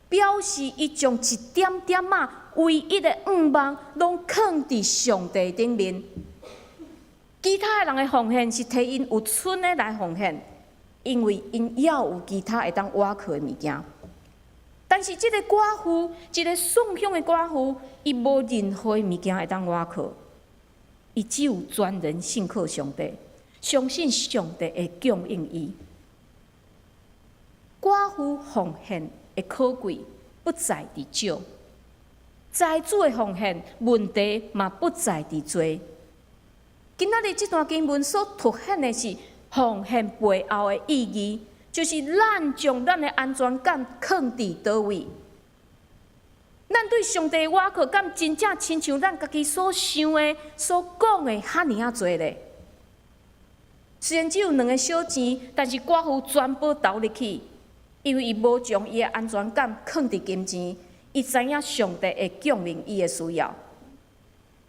表示伊將一點點仔唯一的願望，攏囥佇上帝頂面。其他的人的奉獻是提𪜶有剩的來奉獻，因為𪜶猶有其他會當倚靠的物件。但是這个寡婦，一个送香的寡婦，伊無任何的物件會當倚靠，伊只有全然信靠上帝，相信上帝會供應伊。寡婦奉獻的可貴不在佇少，財主的奉獻問題嘛不在佇濟。今仔日這段經文所凸顯的是奉獻背後的意義，就是咱將咱的安全感囥佇佗位。咱對上帝倚靠，敢真正親像咱家己所想的、所講的遐爾仔濟咧？雖然只有兩个小錢，但是寡婦全部投入去，因為伊無將伊的安全感囥佇金錢，伊知影上帝會供應伊的需要。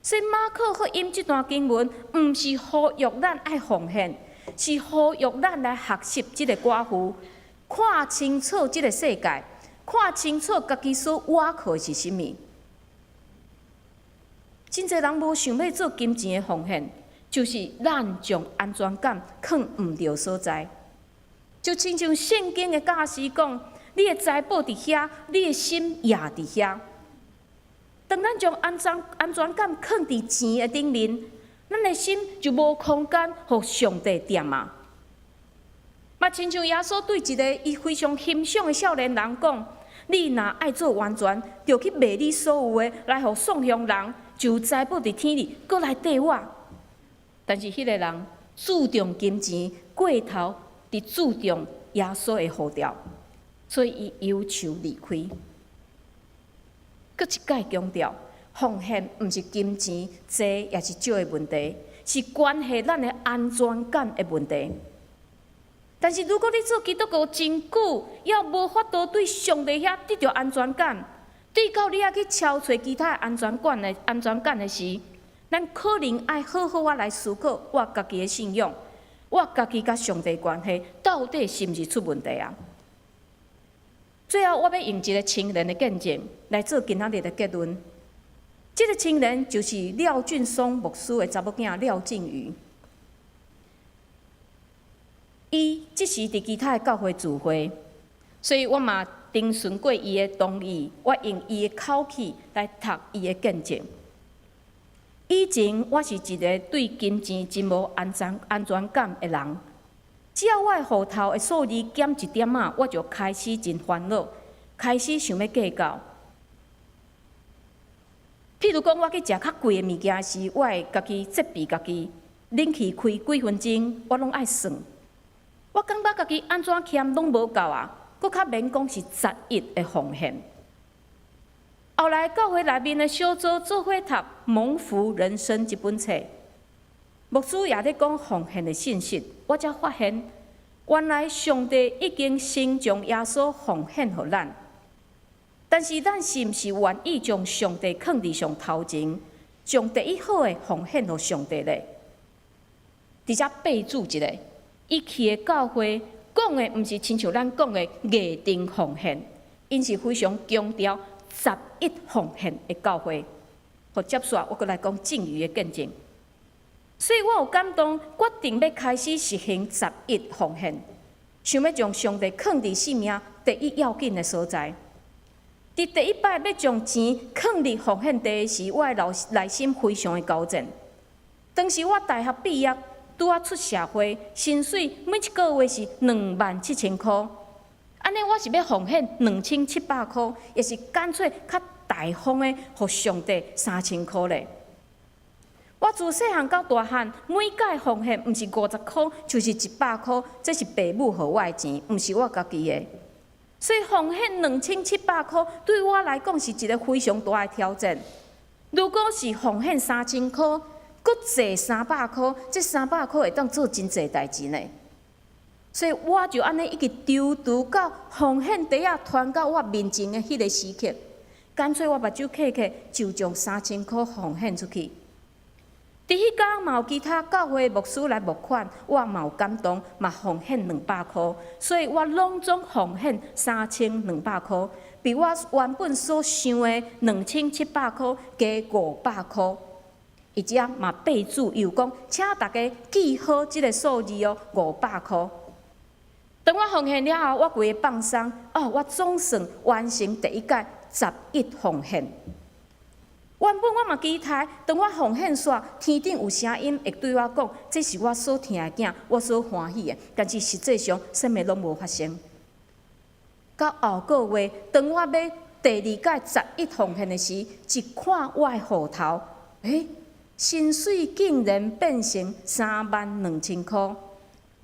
所以馬可福音這段經文，毋是呼籲咱愛奉獻，是呼籲咱來學習這个寡婦，看清楚這个世界，看清楚家己所倚靠的是啥物。真濟人無想欲做金錢的奉獻，就是咱將安全感囥毋著所在。就親像聖經的教示講，你的財寶佇遐，你的心也佇遐。當咱將安全感囥佇錢的頂面，咱的心就無空間予上帝踮啊。嘛，親像耶穌對一个伊非常欣賞的少年人講：你若愛做完全，就去賣你所有的，來予喪窮人，就有財寶佇天裡，閣來綴我。但是彼个人注重金錢，過頭佇注重耶穌的呼召，所以伊憂愁離開。閣一擺強調，奉獻毋是金錢濟抑是少的問題，是關係咱的安全感的問題。但是如果你做基督徒真久，猶無法度對上帝遐得著安全感，對到你愛去敲揣其他的安全感的時，咱可能愛好好仔來思考我家己的信仰，我家己佮上帝關係到底是毋是出問題啊？最後，我欲用一个青年的見證來做今仔日的結論。這个青年就是廖俊松牧師的查某囝廖靖宇。伊這時佇其他的教會聚會，所以我嘛徵詢過伊的同意，我用伊的口氣來讀伊的見證。以前我是一个對金錢真無安全感的人，只要我的戶頭的數字減一點仔，我就開始真煩惱，開始想欲計較。譬如講，我去食較貴的物件時，我會家己責備家己，冷氣開幾分鐘，我攏愛算。我感覺家己按怎儉攏無夠啊，閣較免講是十一的奉獻。後來教會內面的小組做伙讀《蒙福人生》這本冊，牧師也咧講奉獻的信息，我才發現，原來上帝已經先將耶穌奉獻予咱，但是咱是毋是願意將上帝囥佇上頭前，將第一好的奉獻予上帝咧？佇遮備註一下，伊去的教會講的毋是親像咱講的額定奉獻，𪜶是非常強調十一奉獻的教會。予接煞，我閣來講靖宇的見證。所以我有感動，決定欲開始實行十一奉獻，想欲將上帝囥佇性命第一要緊的所在。佇第一擺欲將錢囥佇奉獻袋時，我的內心非常的交戰。當時我大學畢業，拄仔出社會，薪水每一个月是27,000箍。按呢，我是欲奉獻2700箍，抑是乾脆較大方的予上帝3000箍咧？我自細漢到大漢，每擺奉獻毋是50箍，就是100箍，這是爸母予我的錢，毋是我家己的。所以奉獻兩千七百箍，對我來講是一个非常大的挑戰。如果是奉獻三千箍，閣借三百箍，這三百箍會當做真濟代誌呢。所以我就按呢一直躊躇到奉獻袋仔傳到我面前的彼个時刻，乾脆我目睭瞌瞌，就將三千箍奉獻出去。佇彼工嘛有其他教會牧師來募款，我嘛有感動，嘛奉獻兩百箍，所以我攏總奉獻3200箍，比我原本所想的兩千七百箍加500箍。伊遮嘛備註又講，請大家記好這个數字哦，五百箍。當我奉獻了後，我規个放鬆，哦，我總算完成第一屆十一奉獻。原本我嘛期待，當我奉獻煞，天頂有聲音會對我講，這是我所疼的囝，我所歡喜的。但是實際上，啥物攏無發生。到後個月，當我欲第二屆十一奉獻的時，一看我的戶頭，欸，薪水竟然變成3萬2千箍。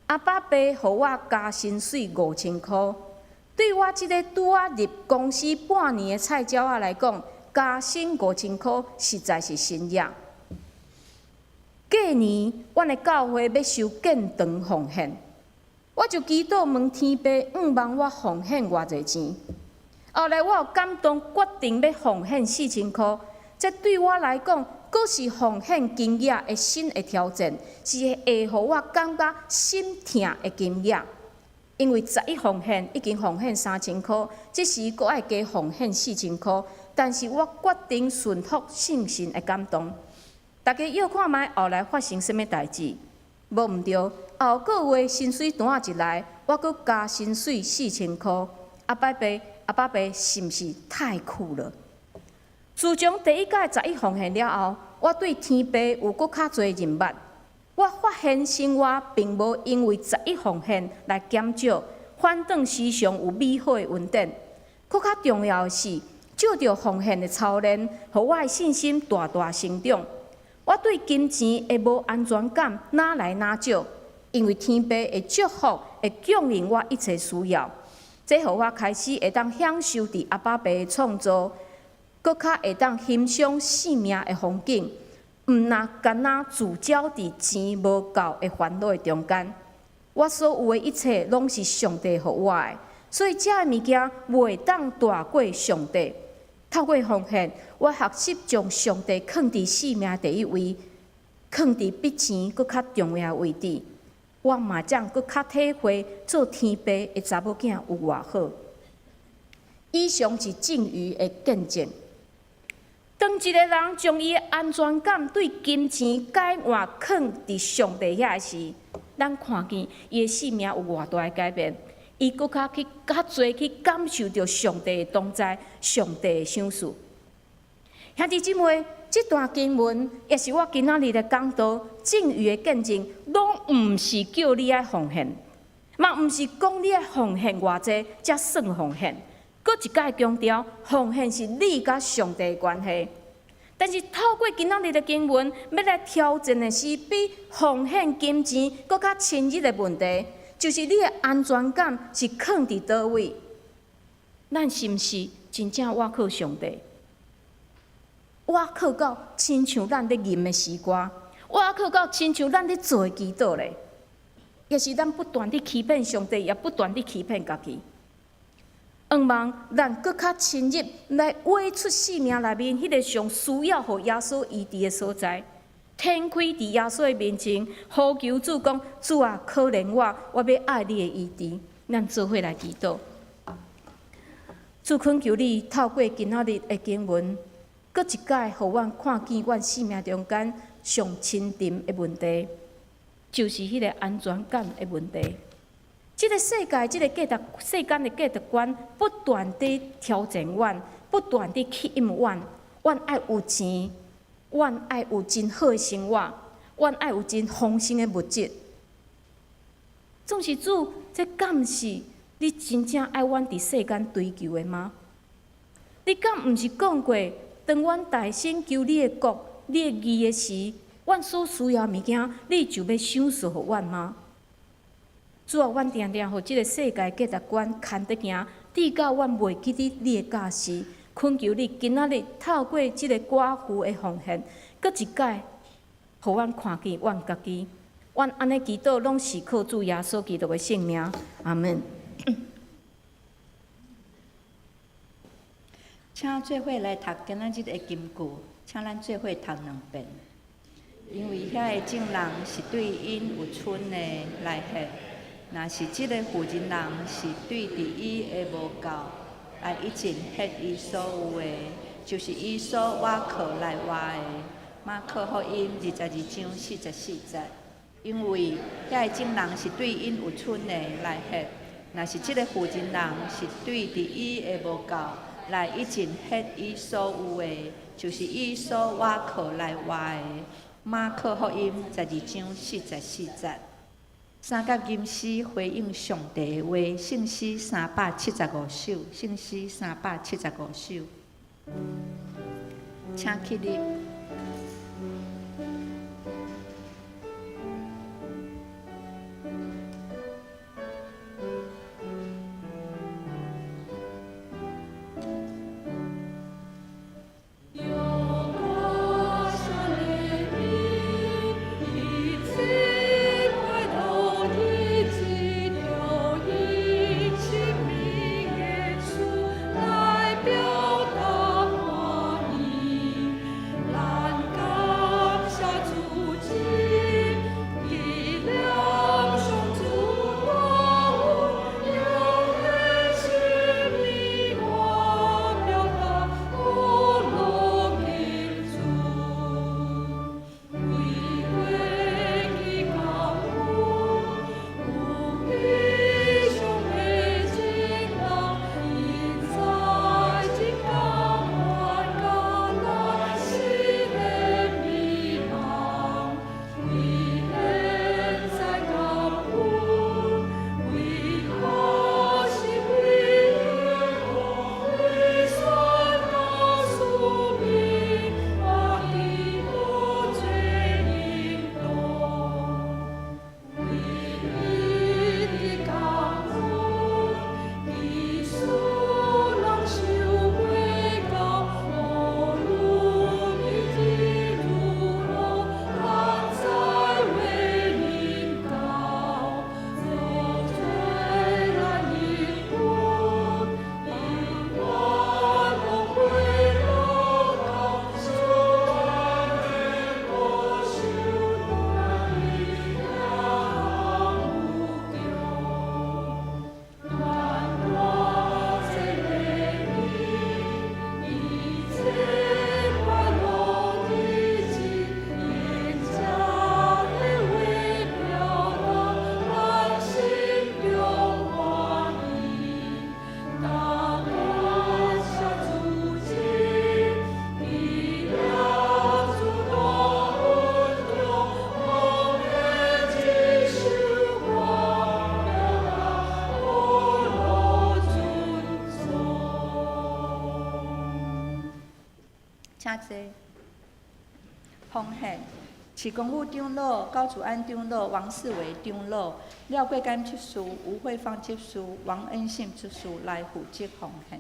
阿爸爸予我加薪水5000箍，對我這个拄仔入公司半年的菜鳥仔來講，加薪五千箍實在是神蹟。過年，阮的教會欲收建堂奉獻，我就祈禱問天父，向望我奉獻偌濟錢。後來我有感動，決定欲奉獻4000箍，這對我來講，閣是奉獻金額的新的挑戰，是會予我感覺心疼的金額。因為十一奉獻已經奉獻3000箍，這時閣愛加奉獻四千箍，但是我決定順服聖神的感動。大家臆看覓後來發生啥物代誌？無毋對，後個月薪水單一來，我閣加薪水四千箍。阿爸爸，阿爸爸是毋是太酷了？自從第一屆十一奉獻了後，我對天父有閣較濟認捌。我發現生活並無因為十一奉獻來減少，反轉時常有美好的恩典。閣較重要的是，藉著奉獻的操練，予我的信心大大成長。我對金錢的無安全感愈來愈少，因為天父會祝福，會供應我一切需要。這予我開始會當享受佇阿爸爸的創造。閣較會當欣賞生命的風景，毋若干焦聚焦佇錢無夠的煩惱的中間。我所有的一切攏是上帝予我的，所以這个物件袂當大過上帝。透過奉獻，我學習將上帝囥佇生命第一位，囥佇比錢閣較重要的位置。我嘛才閣較體會做天爸的查某囝有偌好。以上是贈予的見證。當一个人將伊的安全感對金錢改換囥佇上帝遐時，咱看見伊的生命有偌大的改變，伊閣較去較濟去感受著上帝的同在，上帝的賞賜。兄弟姊妹，這段經文也是我今仔日來講道贈予的見證，攏毋是叫你愛奉獻，嘛毋是講你愛奉獻偌濟才算奉獻。閣一擺強調，奉獻是你佮上帝的關係。但是透過今仔日的經文，欲來挑戰的是比奉獻金錢閣較深入的問題，就是你的安全感是囥佇佗位？咱是毋是真正倚靠上帝？倚靠到親像咱咧吟的詩歌，倚靠到親像咱咧做的祈禱咧，抑是咱不斷佇欺騙上帝，也不斷佇欺騙家己。向望咱閣較深入來畫出生命內面彼个上需要予耶穌醫治的所在，展開佇耶穌的面前，呼求主講：主啊，可憐我，我欲愛你的醫治。咱做伙來祈禱。主懇求你透過今仔日的經文，閣一擺予阮看見阮生命中間上深沉的問題，就是彼个安全感的問題。這个世界，這个價值，世間的價值觀不斷佇挑戰阮，不斷佇吸引阮。阮愛有錢，阮愛有真好的生活，阮愛有真豐盛的物質。總是主，這敢是你真正愛阮佇世間追求的嗎？你敢毋是講過，當阮大聲求你的國、你的義的時，阮所需要的物件，你就欲賞賜予阮嗎？主啊，阮定定予這个世界價值觀牽著行，直到阮袂記得你的教示。懇求你今仔日透過這个寡婦的奉獻，閣一擺，予阮看見阮家己。阮按呢祈禱，攏是靠主耶穌基督的聖名。阿門。請做伙來讀今仔日的金句，請咱做伙讀兩遍。因為遐个眾人是對𪜶有剩的來獻。若是這个婦人人是對佇伊的無夠，來以前獻伊所有的，就是伊所倚靠來活的。馬可福音22章44節。因為遐个眾人是對𪜶有剩的來獻，若是這个婦人人是對佇伊的無夠，來以前獻伊所有的，就是伊所倚靠來活的。馬可福音22章44節。三角吟詩回應上帝的話，聖詩375首，聖詩375首，請起立。請坐。奉獻，徐公武長老、高祖安長老、王世維長老、廖桂甘執事、吳慧芳執事、王恩信執事來負責奉獻。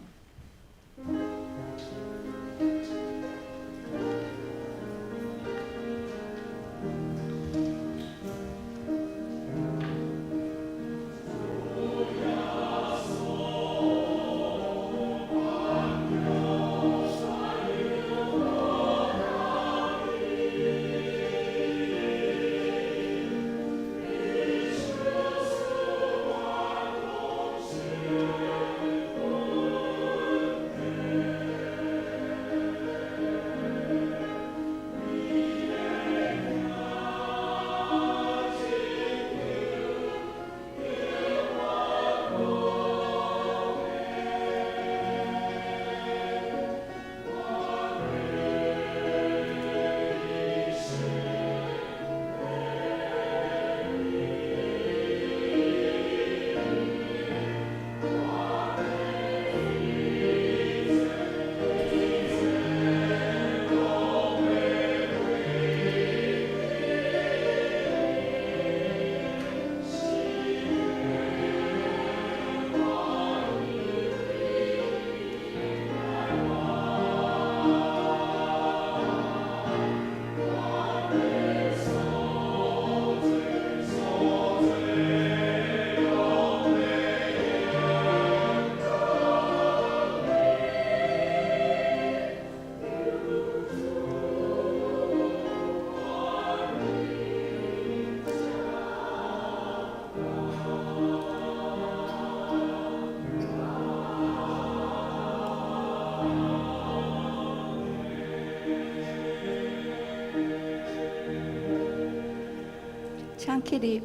請起立。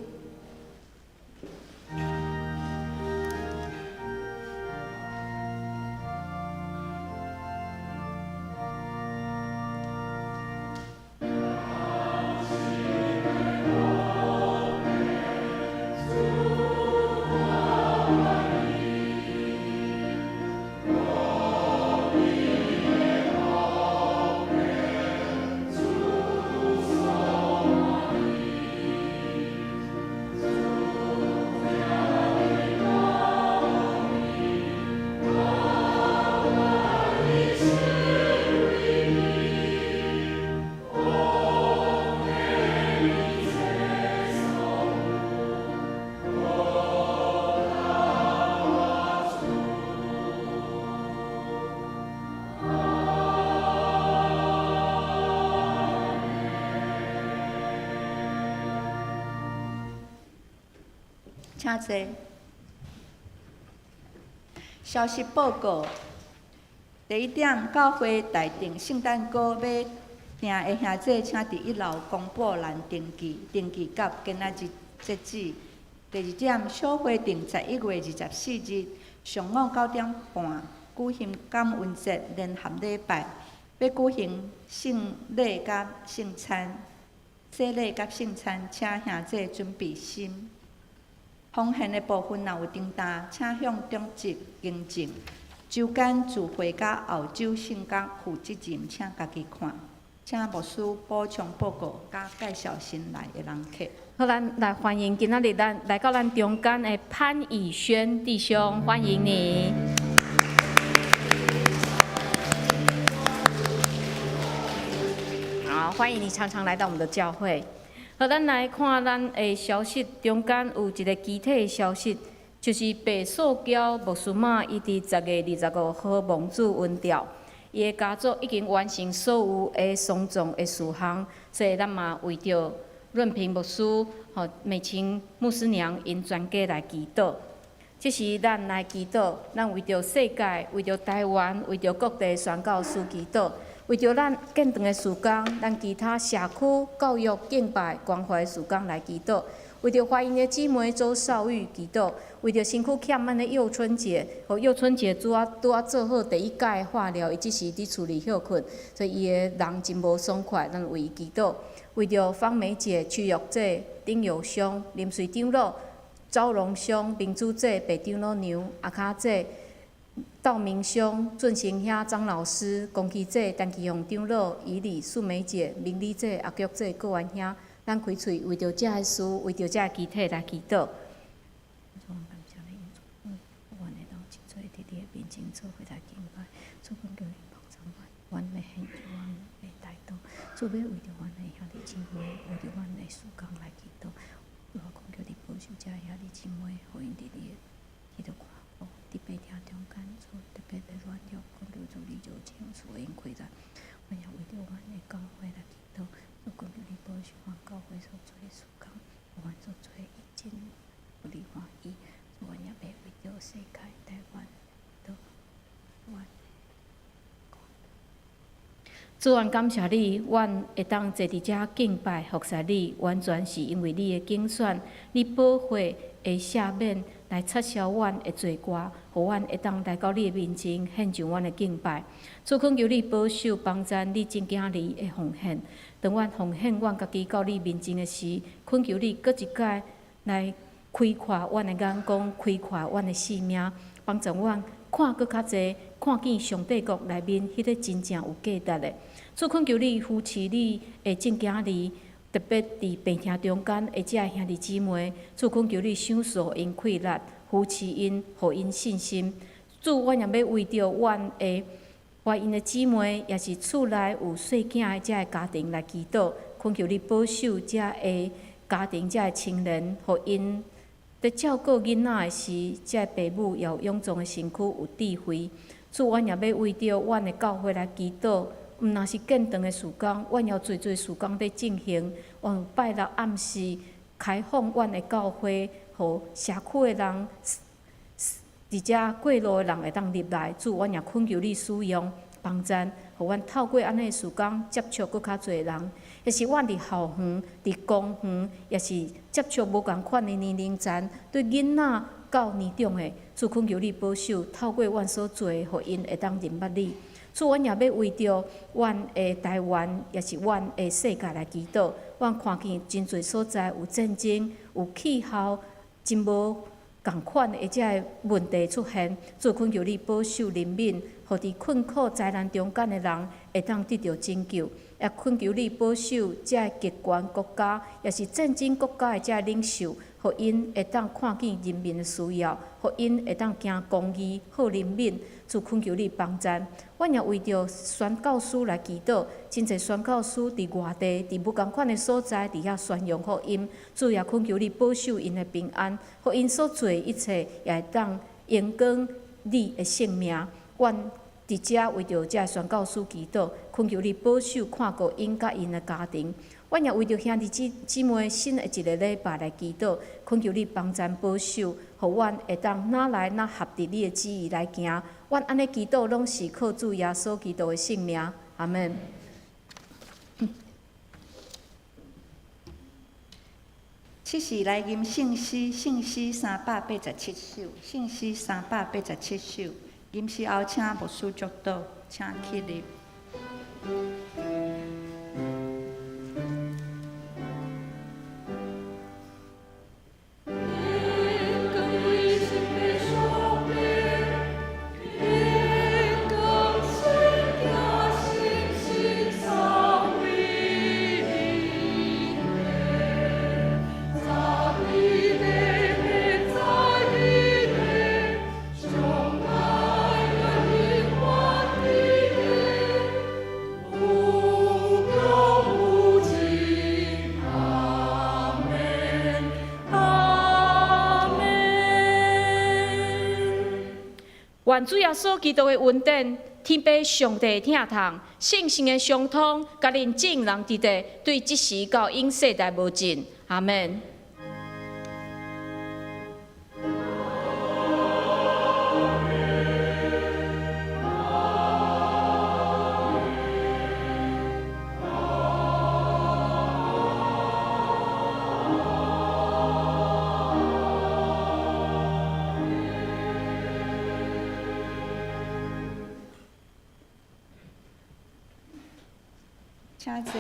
請坐。消息報告：第一點，教會大訂聖誕歌欲訂的兄弟，請佇一樓公布欄登記，登記到今仔日截止。第二點，小會定11月24日上午9點半舉行感恩節聯合禮拜，欲舉行聖禮佮聖餐，洗禮佮聖餐，請兄弟準備心。奉獻的部分若有重擔，請向長執更正。周間聚會佮後週聖工負責人，請家己看。請牧師補充報告佮介紹新來的人客。好，咱來歡迎今仔日咱來到咱中間的潘以軒弟兄，歡迎你。好，歡迎你常常來到我們的教會。好，咱來看咱的消息，中間有一個具體的消息，就是白素嬌牧師媽，伊佇10月25號蒙主恩召，伊的家族已經完成所有的喪葬的事項，所以咱嘛為著潤平牧師、予美琴牧師娘𪜶全家來祈禱。這時咱來祈禱，咱為著世界、為著台灣、為著各地宣教師祈禱。為著咱建堂的事工，咱其他社區教育敬拜關懷事工來祈禱；為著懷孕的姊妹周少玉祈禱；為著身軀欠咱的幼春姐，予幼春姐拄仔拄仔做好第一屆化療，伊這時佇厝裡歇睏，所以伊的人真無爽快，咱為伊祈禱。為著方梅姐、徐玉姐、丁友兄、林瑞長老、周榮兄、明珠姐、白長老娘、阿卡姐、道明兄、俊成兄、張老師、龚奇姐、陳其雄長老、以禮、素梅姐、明理姐、阿菊姐、郭元兄，咱開喙為著遮个事，為著遮个肢體來祈禱。主欲為著阮的兄弟姊妹，為著阮的事工來祈禱，我懇求你保守遮兄弟姊妹，予𪜶佇你的基督看顧，佇病痛中間，主特別的軟弱，懇求主你饒情賜𪜶氣力。阮也為著阮的教會來祈禱，主懇求你保守阮教會所做的事工，予阮所做的一切予你歡喜。主，阮也欲為著世界台灣祈禱，阮。主，阮感謝你，阮會當坐佇遮敬拜服侍你，完全是因為你的揀選，你寶血的赦免來擦消阮的罪過，予阮會當來到你的面前獻上阮的敬拜。主，懇求你保守幫贊你眾囝兒的奉獻。當阮奉獻阮家己到你面前的時，懇求你閣一擺來開闊阮的眼光，開闊阮的生命，幫助阮看閣較濟，看見上帝國內面彼个真正有價值的。主，懇求你扶持你的眾囝兒，特別佇病痛中間的遮兄弟姊妹，主，懇求你賞賜𪜶氣力，扶持𪜶，予𪜶信心。主，阮也欲為著阮的懷孕的姊妹，也是厝內有細囝的遮个家庭來祈禱，懇求你保守遮个家庭、遮个青年，予𪜶佇照顧囡仔的時，遮個爸母也有勇壯的身軀，有智慧。主，阮也欲為著阮的教會來祈禱，毋但是建堂的事工，阮也有濟濟事工佇進行。阮有拜六暗時開放阮的教會，予社區的人，佇遮過路的人會當入來。主，阮也懇求你使用幫贊，予阮透過按呢的事工接觸閣較濟人，抑是阮佇校園、佇公園，抑是接觸無仝款的年齡層，對囡仔到年長的，主，懇求你保守，透過阮所做的，予𪜶會當認捌你。主，阮也欲為著阮的台灣，抑是阮的世界來祈禱。阮看見真濟所在有戰爭、有氣候真無仝款的遮个問題出現，主，懇求你保守憐憫，予佇困苦災難中間的人會當得著拯救。也懇求你保守遮个極權國家，抑是戰爭國家的遮個領袖，予𪜶會當看見人民的需要，予𪜶會當行公義、好憐憫。主，懇求你幫贊。阮也為著宣教師來祈禱，真濟宣教師佇外地、佇無仝款的所在，佇遐宣揚福音。主也懇求你保守𪜶的平安，予𪜶所做的一切也會當榮光你的聖名。阮佇遮為著遮宣教師祈禱，懇求你保守看顧𪜶佮𪜶的家庭。阮也為著兄弟姊妹新的一个禮拜來祈禱，懇求你幫贊保守，予阮會當若來若合佇你的旨意來行。阮按呢祈禱，攏是靠主耶穌基督的聖名。阿門。這時來吟聖詩，聖詩387首，聖詩387首。吟詩後，請牧師祝禱，請起立。願主耶穌基督的恩典、天父上帝的疼痛、聖神的相通，佮恁眾人佇咧，對這時到永世代無盡。阿門。請坐。